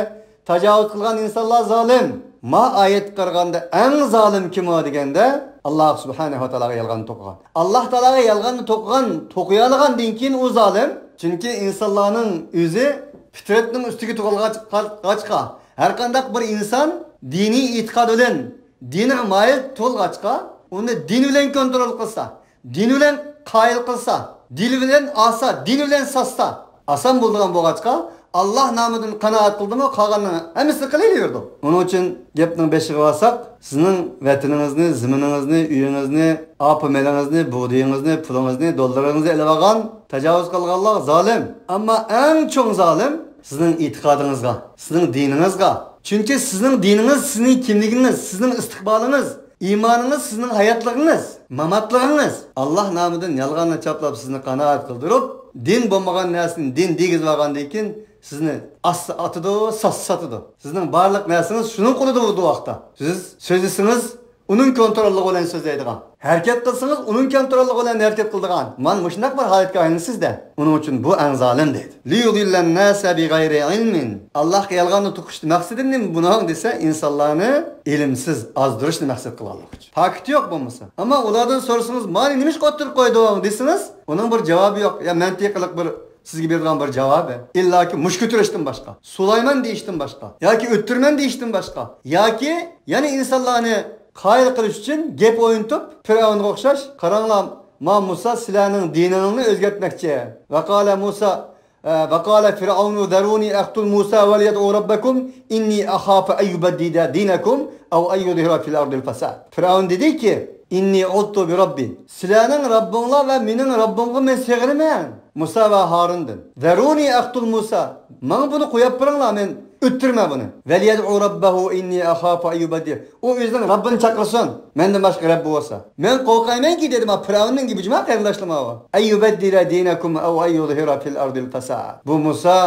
تاجاۋۇز قىلغان ئىنسانلار زالىم. ما ئايەتكە قارىغاندا ئەڭ زالىم كىم ئۇ دېگەندە، ئاللا سۇبھانەھۇ ۋە تائالاغا يالغاننى توقۇغان. ئاللا تائالاغا يالغاننى توقۇغان، توقۇيالىغاندىن كېيىن ئۇ زالىم. چۈنكى ئىنسانلارنىڭ ئۆزى پىترەتنىڭ ئۈستىگە تۇغۇلغاچقا، ھەرقانداق بىر ئىنسان دىنىي ئېتىقاد بىلەن دىنغا مايىل تۇغۇلغاچقا، ئۇنى دىن بىلەن كونترول قىلسا، دىن بىلەن قايىل قىلسا، دىل بىلەن ئالسا، دىن بىلەن ساتسا، ئاسان بولىدىغان بولغاچقا، ئاللا نامىدىن قانائەت قىلدىمۇ، قالغاننىڭ ھەممىسىنى قىلىۋېرىدۇ. ئۇنىڭ ئۈچۈن گەپنىڭ بېشىغا بارساق، سىزنىڭ ۋەتىنىڭىزنى، زېمىنىڭىزنى، ئۆيىڭىزنى، ئاپا مېلىڭىزنى، بۇغدىيىڭىزنى، پۇلىڭىزنى، دوللىرىڭىزنى ئېلىۋالغان، تاجاۋۇز قىلغانلار زالىم. ئەمما ئەڭ چوڭ زالىم سىزنىڭ ئېتىقادىڭىزغا، سىزنىڭ دىنىڭىزغا. چۈنكى سىزنىڭ دىنىڭىز سىزنىڭ كىملىكىڭىز، سىزنىڭ ئىستىقبالىڭىز، ئىمانىڭىز سىزنىڭ ھاياتلىقىڭىز، ماماتلىقىڭىز. ئاللا نامىدىن يالغاننى چاپلاپ سىزنى قانائەت قىلدۇرۇپ، دىن بولمىغان نەرسىنى دىن دېگۈزۈۋالغاندىن كېيىن سىزنى ئاسسا ئاتىدۇ، ساتسا ساتىدۇ. سىزنىڭ بارلىق نەرسىڭىز شۇنىڭ قولىدا بولىدۇ ۋاقىتتا. سىز سۆزلىسىڭىز، ئۇنىڭ كونتروللۇقى بىلەن سۆزلەيدىغان. ھەرىكەت قىلسىڭىز، ئۇنىڭ كونتروللۇقى بىلەن ھەرىكەت قىلىدىغان. مانا مۇشۇنداق بىر ھالەتكە ئايلىنىسىز-دە. ئۇنىڭ ئۈچۈن بۇ ئەڭ زالىم دەيدۇ. ليضل الناس بغير علم. ئاللاھقا يالغاندا توقۇشنى مەقسىتى نېمە بۇنىڭ دېسە، ئىنسانلارنى ئىلىمسىز ئازدۇرۇشنى مەقسەت قىلغانلىقى ئۈچۈن. پاكىتى يوق بولمىسا. ئەمما ئۇلاردىن سورىسىڭىز، مانى نېمىشقا ئوتتۇرىغا قويدۇڭ دېسىڭىز، ئۇنىڭ بىر جاۋابى يوق. يا مەنتىقىلىق بىر سىزگە بېرىدىغان بىر جاۋابى. ئىللاكى مۇشكە تۈرۈشتىن باشقا، سولايمەن دېيىشتىن باشقا، ياكى ئۆتتۈرىمەن دېيىشتىن باشقا، ياكى يەنە ئىنسانلارنى قايىل قىلىش ئۈچۈن گەپ ئوينىتىپ، پىرئەۋنغا ئوخشاش، قاراڭلار، ما مۇسا سىلەرنىڭ دىنىڭلارنى ئۆزگەرتمەكچى. ۋەقالە مۇسا، ئە، ۋەقالە فىرئەۋنۇ زەرۇنى ئەقتۇل مۇسا ۋەليەدئۇ رەببەكۇم ئىننى ئەخافۇ ئەن يۇبەددىلە دىنەكۇم ئەۋ ئەن يۇزھىرە فىل ئەردىل فەساد. پىرئەۋن دېدىكى، ئىننى ئۇزتۇ بىرەببى، سىلەرنىڭ رەببىڭلار ۋە مېنىڭ رەببىمغا مەن سېغىنىمەن. مۇسا ۋە ھارۇندىن. زەرۇنى ئەقتۇل مۇسا. ماڭا بۇنى قويۇپ بېرىڭلار، مەن ئۆلتۈرمە بۇنى. ۋەليەدئۇ رەببەھۇ ئىننى ئەخافۇ ئەن يۇبەددىلە. ئۇ ئۆزىنىڭ رەببىنى چاقىرسۇن. مەندىن باشقا رەببى بولسا. مەن قورقايمەنكى، دېدى ما پىرئەۋننىڭ گېپى جۇما قېرىنداشلىرىم ئاۋۇ. ئەن يۇبەددىلە دىنەكۇم ئەۋ ئەن يۇزھىرە فىل ئەردىل فەساد. بۇ مۇسا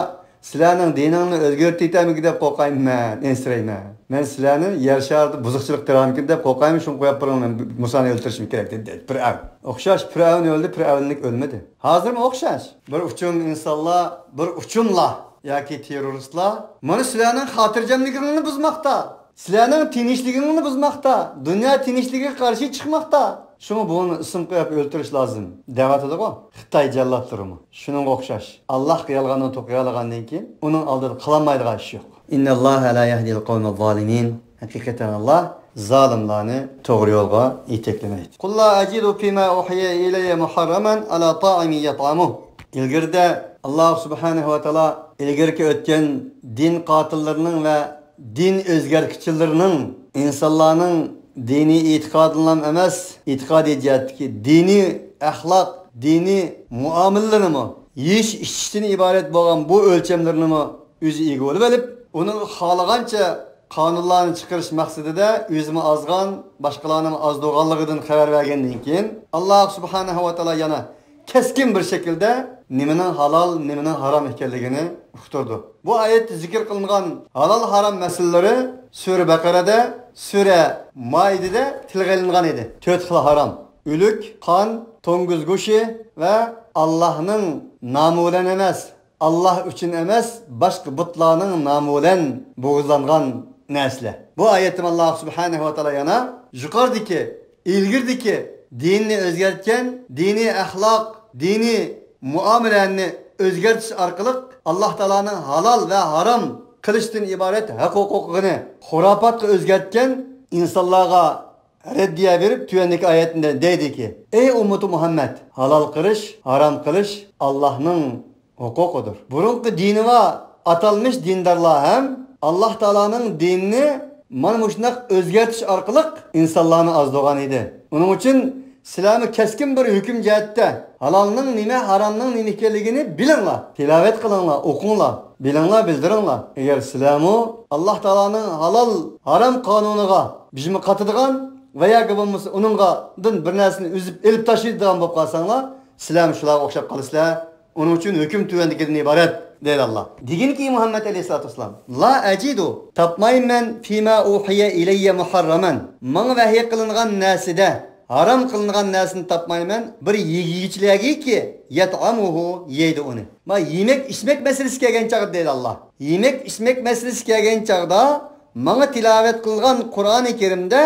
سىلەرنىڭ دىنىڭنى ئۆزگەرتىۋېتەرمىكىن دەپ قورقايمەن، ئەنسىرەيمەن. مەن سىلەرنى يەر شارىدا بۇزۇقچىلىق تېرىمىكىن دەپ قورقايمەن، شۇڭا قويۇپ بېرىڭ، مەن مۇسانى ئۆلتۈرۈشۈم كېرەك، دېدى پىرئەۋن. ئوخشاش، پىرئەۋن ئۆلدى، پىرئەۋنلىك ئۆلمىدى. ھازىرمۇ ئوخشاش. بىر ئۇچۇم ئىنسانلار، بىر ئۇچۇملار ياكى تېررورىستلار مانا سىلەرنىڭ خاتىرجەملىكىڭلارنى بۇزماقتا. سىلەرنىڭ تىنچلىقىڭلارنى بۇزماقتا، دۇنيا تىنچلىقىغا قارشى چىقماقتا. شۇڭا بۇنى ئىسىم قويۇپ ئۆلتۈرۈش لازىم، دەۋاتىدىغۇ خىتاي جاللاتلىرىمۇ. شۇنىڭغا ئوخشاش. ئاللاھقا يالغاندىن توقۇيالىغاندىن كېيىن، ئۇنىڭ ئالدىدا قىلالمايدىغان ئىش يوق. ئىننەللاھە لا يەھدىل قەۋمەز زالىمىن. ھەقىقەتەن ئاللاھ زالىملارنى توغرا يولغا يېتەكلىمەيدۇ. قۇل لا ئەجىدۇ فىما ئۇھىيە ئىلەييە مۇھەررەمەن ئەلا تائىمىن يەتئەمۇھ. ئىلگىرىدە ئاللاھ سۇبھانەھۇ ۋە تائالا ئىلگىرىكى ئۆتكەن دىن قاتىللىرىنىڭ ۋە دىن ئۆزگەرتكۈچىلىرىنىڭ ئىنسانلارنىڭ دىنىي ئېتىقادىنىلا ئەمەس، ئېتىقادىي جەھەتتىكى دىنىي ئەخلاق، دىنىي مۇئامىلىلىرىنىمۇ، يېيىش-ئىچىشتىن ئىبارەت بولغان بۇ ئۆلچەملىرىنىمۇ ئۆزى ئىگە بولۇپ ئېلىپ، ئۇنىڭ خالىغانچە قانۇنلارنى چىقىرىش مەقسىتىدە ئۆزىمۇ ئازغان، باشقىلارنىمۇ ئازدۇرغانلىقىدىن خەۋەر بەرگەندىن كېيىن، ئاللاھ سۇبھانەھۇ ۋە تائالا يەنە كەسكىن بىر شەكىلدە نېمىنىڭ ھالال، نېمىنىڭ ھارام ئىكەنلىكىنى ئۇقتۇردى. بۇ ئايەتتە زىكىر قىلىنغان ھالال ھارام مەسىلىلىرى سۈرە بەقەرەدە، سۈرە مائىدىدە تىلغا ئېلىنغان ئىدى. تۆت خىل ھارام: ئۆلۈك، قان، توڭگۇز گۆشى ۋە ئاللاھنىڭ نامى بىلەن ئەمەس، ئاللاھ ئۈچۈن ئەمەس، باشقا بۇتلارنىڭ نامى بىلەن بوغۇزلانغان نەرسىلەر. بۇ ئايەتتىمۇ ئاللاھ سۇبھانەھۇ ۋە تائالا يەنە يۇقىرىدىكى، ئىلگىرىدىكى دىننى ئۆزگەرتكەن، دىنىي ئەخلاق، دىنىي مۇئامىلەنى ئۆزگەرتىش ئارقىلىق ئاللاھ تائالانىڭ ھالال ۋە ھارام قىلىشتىن ئىبارەت ھەق ھوقۇقىنى خۇراپاتقا ئۆزگەرتكەن ئىنسانلارغا رەددىيە بېرىپ، تۆۋەندىكى ئايەتتە دەيدىكى، ئەي ئۈممىتى مۇھەممەد، ھالال قىلىش، ھارام قىلىش ئاللاھنىڭ ھوقۇقىدۇر. بۇرۇنقى دىنى بار ئاتالمىش دىندارلار ھەم ئاللاھ تائالانىڭ دىنىنى مانا مۇشۇنداق ئۆزگەرتىش ئارقىلىق ئىنسانلارنى ئازدۇرغان ئىدى. ئۇنىڭ ئۈچۈن سىلەرمۇ كەسكىن بىر ھۆكۈم جەھەتتە ھالالنىڭ نېمە، ھارامنىڭ نېمە ئىكەنلىكىنى بىلىڭلار، تىلاۋەت قىلىڭلار، ئوقۇڭلار، بىلىڭلار، بىلدۈرۈڭلار. ئەگەر سىلەرمۇ ئاللاھ تائالانىڭ ھالال، ھارام قانۇنىغا بىزمۇ قاتىدىغان ۋە ياكى بولمىسا ئۇنىڭغادىن بىر نەرسىنى ئۈزۈپ ئېلىپ تاشلايدىغان بولۇپ قالساڭلار، سىلەرمۇ شۇلارغا ئوخشاپ قالىسىلەر. ئۇنىڭ ئۈچۈن ھۆكۈم تۆۋەندىكىدىن ئىبارەت، دەيدۇ ئاللاھ. دېگىنكى مۇھەممەد ئەلەيھىسسالاتۇ ۋەسسالام، لا ئەجىدۇ، تاپمايمەن، فىما ئۇھىيە ئىلەييە مۇھەررەمەن، ماڭا ۋەھىي قىلىنغان نەرسىدە ھارام قىلىنغان نەرسىنى تاپمايمەن، بىر يېگۈچىلەرگىكى، يەتئەمۇھۇ، يەيدۇ ئۇنى. ما يېمەك ئىچمەك مەسىلىسى كەلگەن چاغدا، دەيدۇ ئاللاھ. يېمەك ئىچمەك مەسىلىسى كەلگەن چاغدا، ماڭا تىلاۋەت قىلغان قۇرئانى كەرىمدە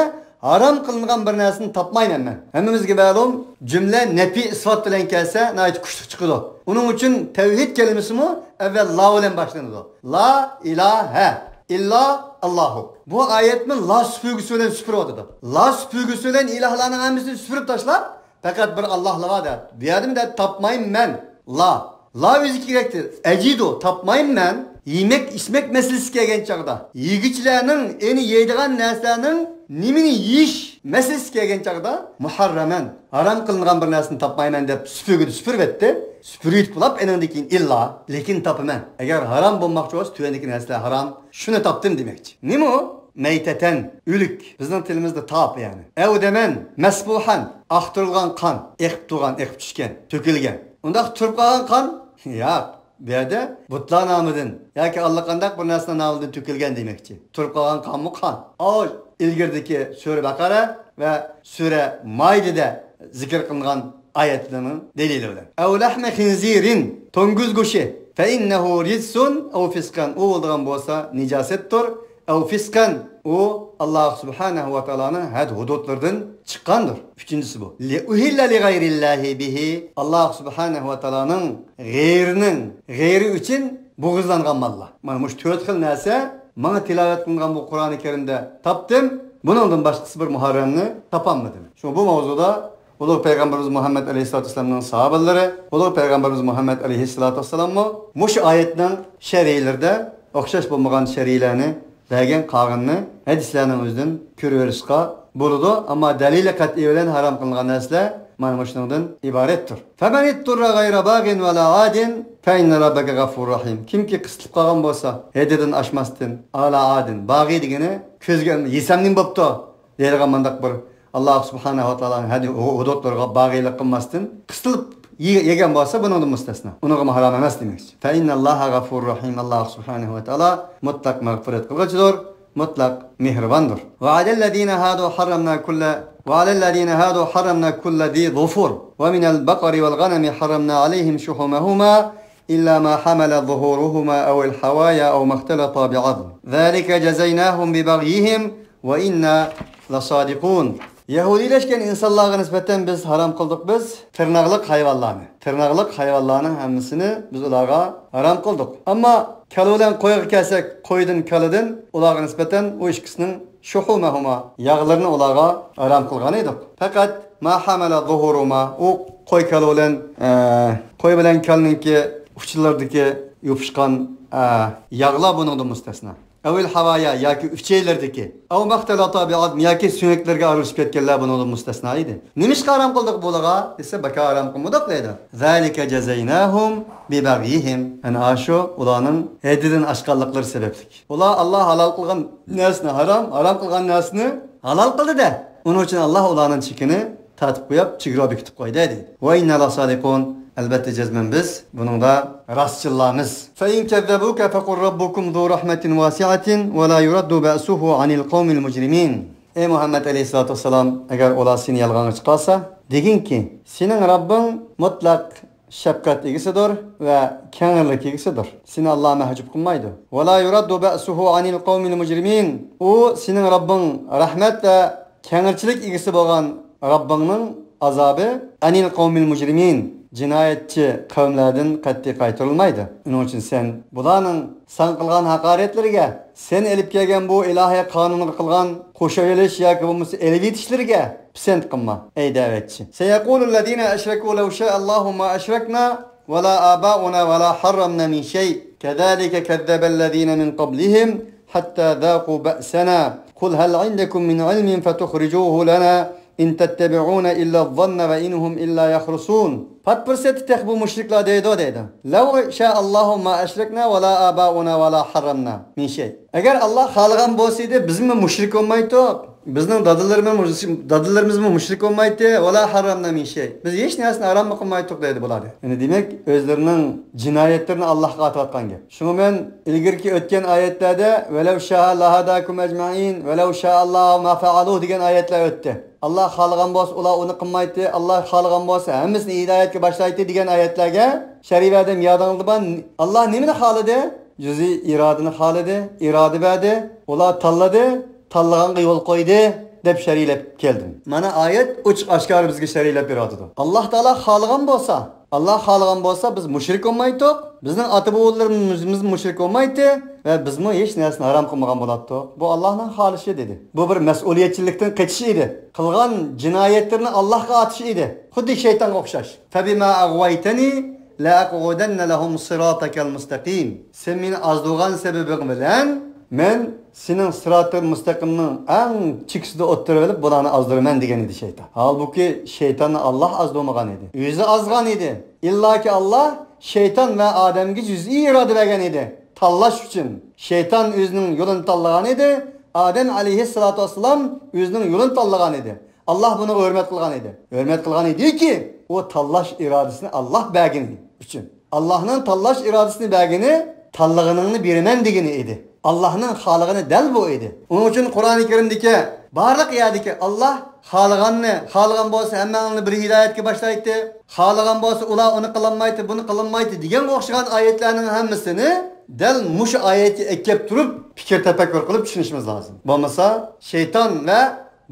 ھارام قىلىنغان بىر نەرسىنى تاپمايمەن مەن. ھەممىمىزگە مەلۇم، جۈملە نەپى ئىسپات بىلەن كەلسە، ناھايىتى كۈچلۈك چىقىدۇ. ئۇنىڭ ئۈچۈن تەۋھىد كەلىمىسىمۇ ئەۋۋەل لا بىلەن باشلىنىدۇ. لا ئىلاھە ئىللا ئاللاھۇ. بۇ ئايەتمۇ لا سۈپۈرگۈسى بىلەن سۈپۈرۈۋاتىدۇ. لا سۈپۈرگۈسى بىلەن ئىلاھلارنىڭ ھەممىسىنى سۈپۈرۈپ تاشلاپ، پەقەت بىر ئاللاھلا بار دەپ. بۇ يەردىمۇ دەپ تاپمايمەن. لا. لا ئۆزى كېرەكتۇر. ئەجىدۇ، تاپمايمەن. يېمەك، ئىچمەك مەسىلىسى كەلگەن چاغدا، يېگۈچىلەرنىڭ، يەنى يەيدىغان نەرسىلەرنىڭ نېمىنى يېيىش مەسىلىسى كەلگەن چاغدا، مۇھەررەمەن، ھارام قىلىنغان بىر نەرسىنى تاپمايمەن دەپ سۈپۈرگىدە سۈپۈرۈۋەتتى. سۈپۈرۈۋېتىپ بولاپ، ئېنىڭدىن كېيىن ئىللا، لېكىن تاپىمەن. ئەگەر ھارام بولماقچى بولسا، تۆۋەندىكى نەرسىلەر ھارام، شۇنى تاپتىم دېمەكچى. نېمە ئۇ؟ مەيتەتەن، ئۆلۈك. بىزنىڭ تىلىمىزدا تاپ، يەنى. ئەۋ دەمەن، مەسپۇھەن، ئاقتۇرۇلغان قان، ئېقىپ تۇرغان، ئېقىپ چۈشكەن، تۆكۈلگەن. ئۇنداق تۇرۇپ قالغان قان؟ ياق. بۇ يەردە بۇتلار نامىدىن ياكى ئاللىقانداق بىر نەرسىنىڭ نامىدىن تۆكۈلگەن دېمەكچى. تۇرۇپ قالغان قانمۇ؟ قان. ئاۋۇ ئىلگىرىدىكى سۈرە بەقەرە ۋە سۈرە مائىدىدە زىكىر قىلىنغان ئايەتلەرنىڭ دەلىلى بىلەن. ئەۋ لەھمە خىنزىرىن، توڭگۇز گۆشى. فەئىننەھۇ رىجسۇن ئەۋ فىسقەن، ئۇ بولىدىغان بولسا نىجاسەتتۇر، ئەۋ فىسقەن، ئۇ ئاللاھ سۇبھانەھۇ ۋە تائالانىڭ ھەد ھۇدۇدلىرىدىن چىققاندۇر. ئۈچىنچىسى بۇ. لىئۇھىللە لىغەيرىللاھى بىھى، ئاللاھ سۇبھانەھۇ ۋە تائالانىڭ غەيرىنىڭ، غەيرى ئۈچۈن بوغۇزلانغان ماللار. مانا مۇشۇ تۆت خىل نەرسە ماڭا تىلاۋەت قىلىنغان بۇ قۇرئانى كەرىمدە تاپتىم. بۇنىڭدىن باشقىسى بىر مۇھەررەمنى تاپالمىدىم. شۇڭا بۇ ماۋزۇدا ئۇلۇغ پەيغەمبىرىمىز مۇھەممەد ئەلەيھىسسالاتۇ ۋەسسالامنىڭ ساھابىلىرى، ئۇلۇغ پەيغەمبىرىمىز مۇھەممەد ئەلەيھىسسالاتۇ ۋەسسالاممۇ مۇشۇ ئايەتنىڭ شەرھلىرىدە ئوخشاش بولمىغان شەرھلەرنى بەرگەن، قالغىنىنى ھەدىسلەرنىڭ ئۆزىدىن كۆرۈۋېلىشقا بولىدۇ. ئەمما دەلىلى قەتئىي بىلەن ھارام قىلىنغان نەرسىلەر مانا مۇشۇنىڭدىن ئىبارەتتۇر. فَمَنِ اضْطُرَّ غَيْرَ بَاغٍ وَلَا عَادٍ فَإِنَّ رَبَّكَ غَفُورٌ رَحِيمٌ. كىمكى قىستىلىپ قالغان بولسا، ھەددىدىن ئاشماستىن، ۋَلَا عَادٍ، باغى دېگىنى كۆزگە يېسەم نېمە بوپتۇ دەيدىغان مۇنداق بىر ئاللاھ سۇبھانەھۇ ۋە تائالانىڭ ھەددى ھۇدۇدلىرىغا باغىيلىق قىلماستىن، قىستىلىپ يې-، يېگەن بولسا، بۇنىڭدىن مۇستەسنا. ئۇنىڭغىمۇ ھارام ئەمەس دېمەكچى. فَإِنَّ اللَّهَ غَفُورٌ رَحِيمٌ. ئاللاھ سۇبھانەھۇ ۋە تائالا مۇتلەق مەغپىرەت قىلغۇچىدۇر، مۇتلەق مېھرىباندۇر. وَعَلَى الَّذِينَ هَادُوا حَرَّمْنَا كُلَّ، وَعَلَى الَّذِينَ هَادُوا حَرَّمْنَا كُلَّ ذِي ظُفُرٍ وَمِنَ الْبَقَرِ وَالْغَنَمِ حَرَّمْنَا عَلَيْهِمْ شُحُومَهُمَا إِلَّا مَا حَمَلَتْ ظُهُورُهُمَا أَوِ الْحَوَايَا أَوْ مَا اخْتَلَطَ بِعَظْمٍ ذَلِكَ جَزَيْنَاهُمْ بِبَغْيِهِمْ وَإِنَّا لَصَادِقُونَ. يەھۇدىيلەشكەن ئىنسانلارغا نىسبەتەن بىز ھارام قىلدۇق بىز تىرناقلىق ھايۋانلارنى. تىرناقلىق ھايۋانلارنىڭ ھەممىسىنى بىز ئۇلارغا ھارام قىلدۇق. ئەمما كالا بىلەن قويغا كەلسەك، قويدىن، كالىدىن ئۇلارغا نىسبەتەن ئۇ ئىككىسىنىڭ شۇھۇمەھۇما، ياغلىرىنى ئۇلارغا ھارام قىلغان ئىدۇق. پەقەت ما ھەمەلە زۇھۇرۇما، ئۇ قوي كالا بىلەن، ئە، قوي بىلەن كالىنىڭكى ئۇچلىرىدىكى يوپۇشقان، ئە، ياغلار بۇنىڭدىن مۇستەسنا. ئەۋىل ھاۋايا ياكى ئۈچەيلىرىدىكى، ئەۋ مەختەلەتە بىئازم ياكى سۆڭەكلەرگە ئارىلىشىپ كەتكەنلەر بۇنىڭدىن مۇستەسنا ئىدى. نېمىشقا ھارام قىلدۇق بۇلارغا دېسە، بەكار ھارام قىلمىدۇق دەيدۇ. زالىكە جازايناھۇم بىبەغيىھىم. ئەنە ئاشۇ ئۇلارنىڭ ھەددىدىن ئاشقانلىقلىرى سەۋەبلىك. ئۇلار ئاللا ھالال قىلغان نەرسىنى ھارام، ھارام قىلغان نەرسىنى ھالال قىلدى-دە. ئۇنىڭ ئۈچۈن ئاللا ئۇلارنىڭ چېكىنى تارتىپ قويۇپ، چېگرا بېكىتىپ قويدى، دەيدۇ. ۋە ئىننا لاسادىقۇن، ئەلبەتتە جەزمەن بىز بۇنىڭدا راستچىللارمىز. فَإِنْ كَذَّبُوكَ فَقُلْ رَبُّكُمْ ذُو رَحْمَةٍ وَاسِعَةٍ وَلَا يُرَدُّ بَأْسُهُ عَنِ الْقَوْمِ الْمُجْرِمِينَ. ئەي مۇھەممەد ئەلەيھىسسالاتۇ ۋەسسالام، ئەگەر ئۇلار سېنى يالغانغا چىقارسا، دېگىنكى، سېنىڭ رەببىڭ مۇتلەق شەپقەت ئىگىسىدۇر ۋە كەڭرىلىك ئىگىسىدۇر. سېنى ئاللا مەھجۇپ قىلمايدۇ. وَلَا يُرَدُّ بَأْسُهُ عَنِ الْقَوْمِ الْمُجْرِمِينَ. ئۇ سېنىڭ رەببىڭ رەھمەت ۋە كەڭرىچىلىك ئىگىسى بولغان رەببىڭنىڭ ئازابى، عَنِ الْقَوْمِ الْمُجْرِمِينَ، جىنايەتچى قەۋملەردىن قەتئىي قايتۇرۇلمايدۇ. ئۇنىڭ ئۈچۈن سەن بۇلارنىڭ ساڭا قىلغان ھاقارەتلىرىگە، سەن ئېلىپ كەلگەن بۇ ئىلاھىي قانۇنغا قىلغان قوشۇۋېلىش ياكى بولمىسا ئېلىۋېتىشلىرىگە پىسەنت قىلما، ئەي دەۋەتچى. سَيَقُولُ الَّذِينَ أَشْرَكُوا لَوْ شَاءَ اللَّهُ مَا أَشْرَكْنَا وَلَا آبَاؤُنَا وَلَا حَرَّمْنَا مِنْ شَيْءٍ كَذَلِكَ كَذَّبَ الَّذِينَ مِنْ قَبْلِهِمْ حَتَّى ذَاقُوا بَأْسَنَا قُلْ هَلْ عِنْدَكُمْ مِنْ عِلْمٍ فَتُخْرِجُوهُ لَنَا إِنْ تَتَّبِعُونَ إِلَّا الظَّنَّ وَإِنْ هُمْ إِلَّا يَخْرُصُونَ. پات پۇرسەتتە تېخى بۇ مۇشرىكلار دەيدۇ، دەيدۇ. لَوْ شَاءَ اللَّهُ مَا أَشْرَكْنَا وَلَا آبَاؤُنَا وَلَا حَرَّمْنَا مِنْ شَيْءٍ. ئەگەر ئاللا خالىغان بولسىدى، بىزمۇ مۇشرىك بولمايتتۇق. بىزنىڭ دادىلىرىمىز، دادىلىرىمىزمۇ مۇشرىك بولمايتتى. وَلَا حَرَّمْنَا مِنْ شَيْءٍ. بىز ھېچ نەرسىنى ھاراممۇ قىلمايتتۇق دەيدۇ بۇلار. يەنى دېمەك، ئۆزلىرىنىڭ جىنايەتلىرىنى ئاللاھقا ئاتىۋاتقان گەپ. شۇڭا مەن ئىلگىرىكى ئۆتكەن ئايەتلەردە، وَلَوْ شَاءَ لَهَدَاكُمْ أَجْمَعِينَ، وَلَوْ شَاءَ اللَّهُ مَا فَعَلُوهُ دېگەن ئايەتلەر ئۆتتى. ئاللا خالىغان بولسا، ئۇلار ئۇنى قىلمايتتى، ئاللا خالىغان بولسا، ھەممىسىنى ھىدايەتكە باشلايتتى دېگەن ئايەتلەرگە شەرھلىۋەردىم، يادىڭىزدا بار. ئاللا نېمىنى خالىدى؟ جۈزئىي ئىرادىنى خالىدى، ئىرادە بەردى، ئۇلار تاللىدى، تاللىغانغا يول قويدى، دەپ شەرھلەپ كەلدىم. مانا ئايەت ئوچۇق ئاشكارا بىزگە شەرھلەپ بېرىۋاتىدۇ. ئاللا تائالا خالىغان بولسا، ئاللا خالىغان بولسا، بىز مۇشرىك بولمايتتۇق، بىزنىڭ ئاتا-بوۋىلىرىمىز مۇشرىك بولمايتتى ۋە بىزمۇ ھېچ نەرسىنى ھارام قىلمىغان بولاتتۇق. بۇ ئاللانىڭ خالىشى، دېدى. بۇ بىر مەسئۇلىيەتچىللىكتىن قېچىش ئىدى. قىلغان جىنايەتلىرىنى ئاللاھقا ئاتىشى ئىدى. خۇددى شەيتانغا ئوخشاش. فَبِمَا أَغْوَيْتَنِي لَأَقْعُدَنَّ لَهُمْ صِرَاطَكَ الْمُسْتَقِيمَ. سەن مېنى ئازدۇرغان سەۋەبىڭ بىلەن مەن سېنىڭ سىراتى مۇستەقىمنىڭ ئەڭ چېكىسىدە ئولتۇرۇۋېلىپ بۇلارنى ئازدۇرىمەن، دېگەن ئىدى شەيتان. ھالبۇكى، شەيتاننى ئاللا ئازدۇرمىغان ئىدى. ئۆزى ئازغان ئىدى. ئىللاكى ئاللا شەيتان ۋە ئادەمگە جۈزئىي ئىرادە بەرگەن ئىدى. تاللاش ئۈچۈن. شەيتان ئۆزىنىڭ يولىنى تاللىغان ئىدى. ئادەم ئەلەيھىسسالاتۇ ۋەسسالام ئۆزىنىڭ يولىنى تاللىغان ئىدى. ئاللا بۇنىڭغا ھۆرمەت قىلغان ئىدى. ھۆرمەت قىلغان ئىدىكى، ئۇ تاللاش ئىرادىسىنى ئاللا بەرگىنى ئۈچۈن. ئاللاھنىڭ تاللاش ئىرادىسىنى بەرگىنى، تاللىغىنىڭنى بېرىمەن دېگىنى ئىدى. ئاللاھنىڭ خالىغىنى دەل بۇ ئىدى. ئۇنىڭ ئۈچۈن قۇرئانى كەرىمدىكى بارلىق يەردىكى ئاللاھ خالىغاننى، خالىغان بولسا ھەممەڭلارنى بىر ھىدايەتكە باشلايتتى، خالىغان بولسا ئۇلار ئۇنى قىلالمايتتى، بۇنى قىلالمايتتى دېگەنگە ئوخشىغان ئايەتلەرنىڭ ھەممىسىنى دەل مۇشۇ ئايەتكە ئەكەپ تۇرۇپ پىكىر تەپەككۇر قىلىپ چۈشىنىشىمىز لازىم. بولمىسا شەيتان ۋە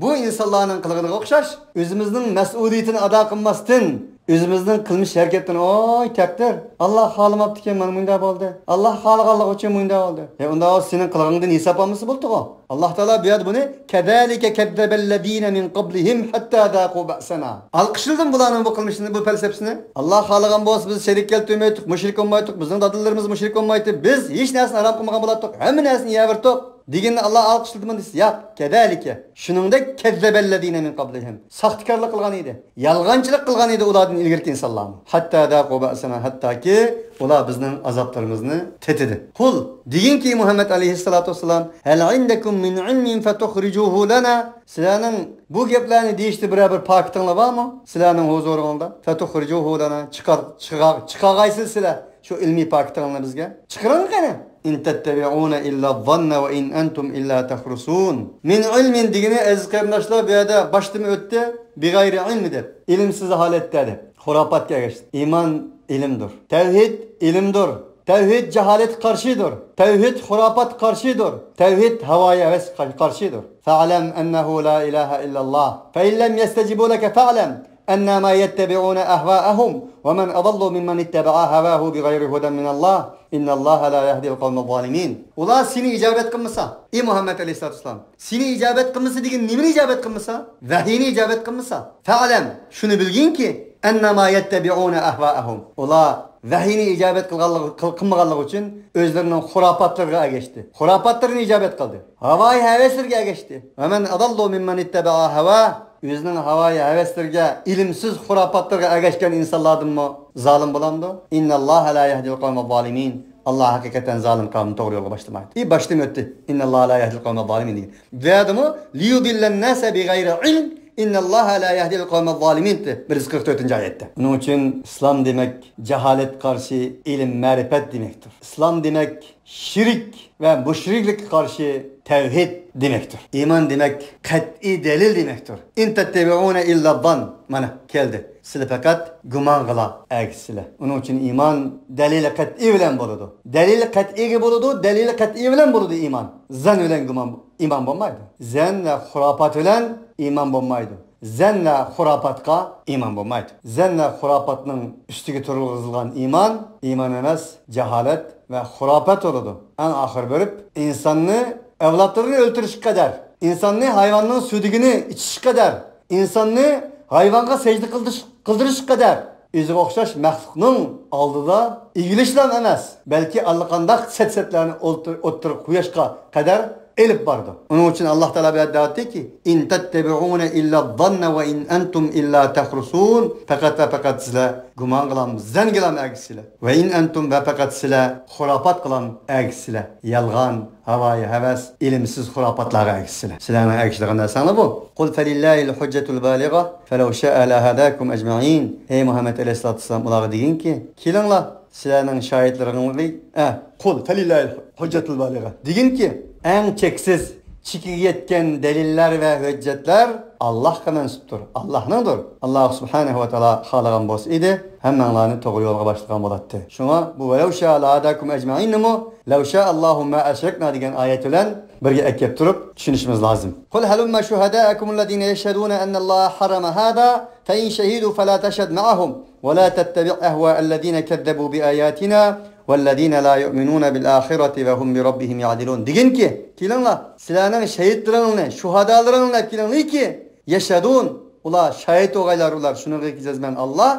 بۇ ئىنسانلارنىڭ قىلغىنىغا ئوخشاش، ئۆزىمىزنىڭ مەسئۇلىيىتىنى ئادا قىلماستىن، ئۆزىمىزنىڭ قىلمىش ھەرىكەتتىن، ئوي، تەقدىر، ئاللا خالىماپتىكەن، مانا مۇنداق بولدى. ئاللا خالىغانلىقى ئۈچۈن مۇنداق بولدى. ئە، ئۇنداق بولسا سېنىڭ قىلغىنىڭدىن ھېساب ئالمىسا بولدىغۇ. ئاللا تائالا بۇ يەردە بۇنى، كەزالىكە كەززەبەللەزىنە مىن قەبلىھىم ھەتتا زاقۇ بەئسەنا. ئالقىشلىدىم بۇلارنىڭ بۇ قىلمىشىنى، بۇ پەلسەپىسىنى. ئاللا خالىغان بولسا بىز شېرىك كەلتۈرمەيتتۇق، مۇشرىك بولمايتتۇق، بىزنىڭ دادىلىرىمىز مۇشرىك بولمايتتى، بىز ھېچ نەرسىنى ھارام قىلمىغان بولاتتۇق، ھەممە نەرسىنى يەۋېرىتتۇق. دېگىنىنى ئاللا ئالقىشلىدىمۇ دېسە، ياق، كەزالىكە. شۇنىڭدەك كەززەبەللەزىنە مىن قەبلىھىم. ساختىكارلىق قىلغان ئىدى. يالغانچىلىق قىلغان ئىدى ئۇلاردىن ئىلگىرىكى ئىنسانلارمۇ. ھەتتا زاقۇ بەئسەنا، ھەتتاكى ئۇلار بىزنىڭ ئازابلىرىمىزنى تېتىدى. قۇل، دېگىنكى، مۇھەممەد ئەلەيھىسسالاتۇ ۋەسسالام، ھەل ئىندەكۇم مىن ئىلمىن فەتۇخرىجۇھۇ لەنا. سىلەرنىڭ بۇ گەپلەرنى دېيىشتە بىرەر بىر پاكىتىڭلار بارمۇ؟ سىلەرنىڭ ھۇزۇرىڭلاردا. فەتۇخرىجۇھۇ لەنا، چىقار-، چىقار-، چىقارغايسىز سىلەر شۇ ئىلمىي پاكىتىڭلارنى بىزگە. چىقىرىڭ قېنى. ئىن تەتتەبىئۇنە ئىللا زەننە ۋە ئىن ئەنتۇم ئىللا تەخرۇسۇن. مىن ئىلمىن دېگىنى، ئەزىز قېرىنداشلار، بۇ يەردە باشتىمۇ ئۆتتى، بىغەيرى ئىلم دەپ، ئىلىمسىز ھالەتتە دەپ، خۇراپاتقا ئەگەشتى. ئىمان ئىلىمدۇر. تەۋھىد ئىلىمدۇر. تەۋھىد جاھالەتكە قارشىدۇر. تەۋھىد خۇراپاتقا قارشىدۇر. تەۋھىد ھاۋايى ھەۋەسكە قار-، قارشىدۇر. فەئلەم ئەننەھۇ لا ئىلاھە ئىللاللا. فەئىن لەم يەستەجىبۇ لەكە فەئلەم ئەننەما يەتتەبىئۇنە ئەھۋائەھۇم ۋە مەن ئەزەللۇ مىممەن ئىتتەبەئە ھەۋاھۇ بىغەيرى ھۇدەن مىنەللا. ئىننەللاھە لا يەھدىل قەۋمەز زالىمىن. ئۇلار سېنى ئىجابەت قىلمىسا، ئى مۇھەممەد ئەلەيھىسسالاتۇ ۋەسسالام، سېنى ئىجابەت قىلمىسا دېگەن نېمىنى ئىجابەت قىلمىسا؟ ۋەھىينى ئىجابەت قىلمىسا. فەئلەم، شۇنى بىلگىنكى، ئەننەما يەتتەبىئۇنە ئەھۋائەھۇم. ئۇلار ۋەھىينى ئىجابەت قىلغانلىقى، قىل-، قىلمىغانلىقى ئۈچۈن ئۆزلىرىنىڭ خۇراپاتلىرىغا ئەگەشتى. خۇراپاتلىرىنى ئىجابەت قىلدى. ھاۋايى ھەۋەسلىرىگە ئەگەشتى. ۋە مەن ئەزەللۇ مىممەن ئىتتەبەئە ھەۋا. ئۆزىنىڭ ھاۋايى ھەۋەسلىرىگە، ئىلىمسىز خۇراپاتلىرىغا ئەگەشكەن ئىنسانلاردىنمۇ زالىم بولامدۇ؟ ئىنناللاھە لا يەھدىل قەۋمەز زالىمىن. ئاللا ھەقىقەتەن زالىم قەۋمنى توغرا يولغا باشلىمايدۇ. ئى، باشتىن ئۆتتى. ئىنناللاھە لا يەھدىل قەۋمەز زالىمىن دېگەن. بۇ يەردىمۇ لىيۇدىللەن ناسە بىغەيرى ئىلم، ئىنناللاھە لا يەھدىل قەۋمەز زالىمىن دېدى. بىر يۈز قىرىق تۆتىنچى ئايەتتە. ئۇنىڭ ئۈچۈن ئىسلام دېمەك جاھالەتكە قارشى ئىلىم، مەرىپەت دېمەكتۇر. ئىسلام دېمەك شىرك ۋە مۇشرىكلىككە قارشى تەۋھىد دېمەكتۇر. ئىمان دېمەك قەتئىي دەلىل دېمەكتۇر. ئىن تەتتەبىئۇنە ئىللا زەننە. مانا، كەلدى. سىلەر پەقەت گۇمانغىلا ئەگىشىسىلەر. ئۇنىڭ ئۈچۈن ئىمان دەلىلى قەتئىي بىلەن بولىدۇ. دەلىلى قەتئىيگە بولىدۇ، دەلىلى قەتئىي بىلەن بولىدۇ ئىمان. زەن بىلەن گۇمان، ئىمان بولمايدۇ. زەن ۋە خۇراپات بىلەن ئىمان بولمايدۇ. زەن ۋە خۇراپاتقا ئىمان بولمايدۇ. زەن ۋە خۇراپاتنىڭ ئۈستىگە تۇرغۇزۇلغان ئىمان، ئىمان ئەمەس، جاھالەت ۋە خۇراپات بولىدۇ. ئەڭ ئاخىرى بېرىپ، ئىنساننى ئەۋلادلىرىنى ئۆلتۈرۈشكە قەدەر، ئىنساننى ھايۋاننىڭ سۈيدۈكىنى ئىچىشكە قەدەر، ئىنساننى ھايۋانغا سەجدە قىلدۇرۇش، قىلدۇرۇشقا قەدەر، ئۆزىگە ئوخشاش مەخلۇقنىڭ ئالدىدا ئېگىلىشلا ئەمەس، بەلكى ئاللىقانداق سەت-سەتلەرنى ئولتۇر-، ئوتتۇرىغا قويۇشقا قەدەر ئېلىپ بارىدۇ. ئۇنىڭ ئۈچۈن ئاللا تائالا بۇ يەردە دەۋەتتىكى، ئىن تەتتەبىئۇنە ئىللا زەننە ۋە ئىن ئەنتۇم ئىللا تەخرۇسۇن. پەقەت ۋە پەقەت سىلەر گۇمانغىلام، زەنگىلام ئەگىشىسىلەر. ۋە ئىن ئەنتۇم، ۋە پەقەت سىلەر خۇراپاتقىلام ئەگىشىسىلەر. يالغان، ھاۋايى ھەۋەس، ئىلىمسىز خۇراپاتلارغا ئەگىشىسىلەر. سىلەرنىڭ ئەگىشىدىغان نەرسەڭلار بۇ. قۇل فەلىللاھىل ھۇججەتۇل بالىغە فەلەۋ شاءە لەھەداكۇم ئەجمەئىن. ئەي مۇھەممەد ئەلەيھىسسالاتۇ ۋەسسالام، ئۇلارغا دېگىنكى، كېلىڭلار، سىلەرنىڭ شاھىتلىرىڭلار، ئە، قۇل فەلىللاھىل ھۇججەتۇل بالىغە. دېگىنكى، ئەڭ چەكسىز، چېكىگە يەتكەن دەلىللەر ۋە ھۆججەتلەر ئاللاھقا مەنسۇپتۇر، ئاللاھنىڭدۇر. ئاللاھ سۇبھانەھۇ ۋە تائالا خالىغان بولسا ئىدى، ھەممەڭلارنى توغرا يولغا باشلىغان بولاتتى. شۇڭا بۇ ۋەلەۋ شاءە لەھەداكۇم ئەجمەئىننىمۇ لەۋ شاءەللاھۇ ما ئەشرەكنا دېگەن ئايەت بىلەن بىرگە ئەكەپ تۇرۇپ چۈشىنىشىمىز لازىم. قۇل ھەلۇممە شۇھەدائەكۇمۇللەزىنە يەشھەدۇنە ئەننەللاھە ھەررەمە ھازا فەئىن شەھىدۇ فەلا تەشھەد مەئەھۇم ۋەلا تەتتەبىئ ئەھۋائەللەزىنە كەززەبۇ بىئاياتىنا ۋەللەزىنە لا يۇئمىنۇنە بىلئاخىرەتى ۋەھۇم بىرەببىھىم يەئدىلۇن. دېگىنكى، كېلىڭلار، سىلەرنىڭ شەھىدلىرىڭلارنى، شۇھادالىرىڭلارنى ئەپ كېلىڭلاركى، يەشھەدۇن، ئۇلار شاھىت بولغايلار، ئۇلار شۇنىڭغا جەزمەن ئاللاھ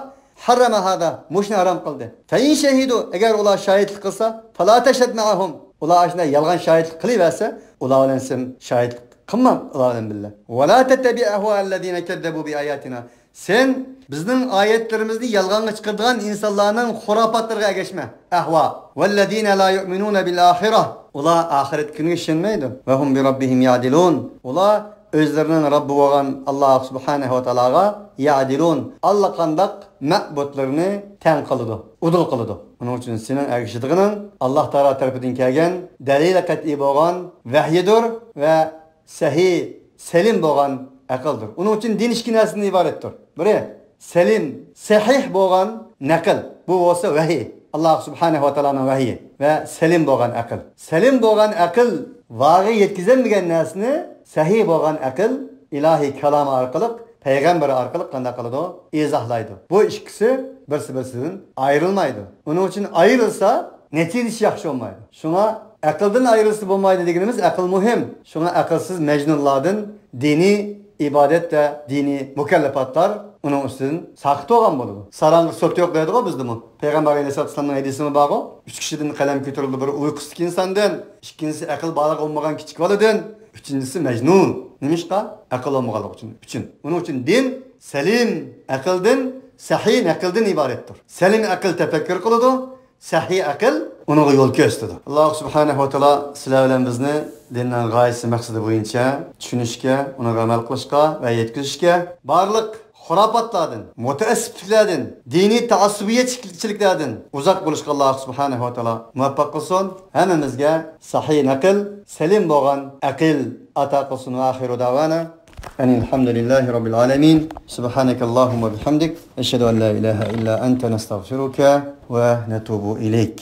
ھەررەمە ھازا، مۇشۇنى ھارام قىلدى. فەئىن شەھىدۇ، ئەگەر ئۇلار شاھىتلىق قىلسا، فەلا تەشھەد مەئەھۇم، ئۇلار ئاشۇنداق يالغان شاھىتلىق قىلىۋەرسە، ئۇلار بىلەن سەن شاھىتلىق قىلما، ئۇلار بىلەن بىللە. ۋەلا تەتتەبىئ ئەھۋائەللەزىنە كەززەبۇ بىئاياتىنا، سەن بىزنىڭ ئايەتلىرىمىزنى يالغانغا چىقىرىدىغان ئىنسانلارنىڭ خۇراپاتلىرىغا ئەگەشمە. ئەھۋا. ۋەللەزىنە لا يۇئمىنۇنە بىلئاخىرە. ئۇلار ئاخىرەت كۈنىگە ئىشەنمەيدۇ. ۋەھۇم بىرەببىھىم يەئدىلۇن. ئۇلار ئۆزلىرىنىڭ رەببى بولغان ئاللاھ سۇبھانەھۇ ۋە تائالاغا يەدىلۇن، ئاللىقانداق مەبۇدلىرىنى تەڭ قىلىدۇ، ئۇدۇل قىلىدۇ. ئۇنىڭ ئۈچۈن سېنىڭ ئەگىشىدىغىنىڭ ئاللاھ تائالا تەرىپىدىن كەلگەن دەلىلى قەتئىي بولغان ۋەھيىدۇر ۋە سەھىھ، سەلىم بولغان ئەقىلدۇر. ئۇنىڭ ئۈچۈن دىن ئىككى نەرسىدىن ئىبارەتتۇر. بىرى، سەلىم، سەھىھ بولغان نەقىل. بۇ بولسا ۋەھىي. ئاللاھ سۇبھانەھۇ ۋە تائالانىڭ ۋەھىي. ۋە سەلىم بولغان ئەقىل. سەلىم بولغان ئەقىل ۋاغا يەتكۈزەلمىگەن نەرسىنى سەھىھ بولغان ئەقىل ئىلاھىي كالامى ئارقىلىق، پەيغەمبىرى ئارقىلىق قانداق قىلىدۇ؟ ئىزاھلايدۇ. بۇ ئىككىسى بىرسى-بىرسىدىن ئايرىلمايدۇ. ئۇنىڭ ئۈچۈن ئايرىلسا، نەتىجىسى ياخشى بولمايدۇ. شۇڭا ئەقىلدىن ئايرىلسا بولمايدۇ دېگىنىمىز ئەقىل مۇھىم. شۇڭا ئەقىلسىز مەجنۇنلاردىن دىنىي ئىبادەت ۋە دىنىي مۇكەللەپاتلار ئۇنىڭ ئۈستىدىن ساقىت بولغان بولىدۇ. ساراڭغا سوت يوق دەيدىغۇ بىزدىمۇ. پەيغەمبەر ئەلەيھىسسالاتۇ ۋەسسالامنىڭ ھەدىسىمۇ بارغۇ، ئۈچ كىشىدىن قەلەم كۆتۈرۈلىدۇ، بىرى ئۇيقۇسىدىكى ئىنساندىن، ئىككىنچىسى ئەقىل بالىغ بولمىغان كىچىك بالىدىن، ئۈچىنچىسى مەجنۇن. نېمىشقا؟ ئەقىل بولمىغانلىقى ئۈچۈن. ئۈچۈن. ئۇنىڭ ئۈچۈن دىن سەلىم ئەقىلدىن، سەھىھ نەقىلدىن ئىبارەتتۇر. سەلىم ئەقىل تەپەككۇر قىلىدۇ، سەھىھ ئەقىل ئۇنىڭغا يول كۆرسىتىدۇ. ئاللاھ سۇبھانەھۇ ۋە تائالا سىلەر بىلەن بىزنى دىننىڭ غايىسى، مەقسىتى بويىچە چۈشىنىشكە، ئۇنىڭغا ئەمەل قىلىشقا ۋە يەتكۈزۈشكە، بارلىق خۇراپاتلاردىن، مۇتەئەسسىپلىكلەردىن، دىنىي تەئەسسۇبىيەتچىلىكلەردىن ئۇزاق بولۇشقا ئاللاھ سۇبھانەھۇ ۋە تائالا مۇۋەپپەق قىلسۇن. ھەممىمىزگە سەھىھ نەقىل، سەلىم بولغان ئەقىل ئاتا قىلسۇن. ۋە ئاخىرۇ دەۋانا ئەنىل ھەمدۇلىللاھى رەببىل ئالەمىن. سۇبھانەكەللاھۇممە ۋە بىھەمدىك. ئەشھەدۇ ئەن لا ئىلاھە ئىللا ئەنتە، نەستەغفىرۇكە ۋە نەتۇبۇ ئىلەيك.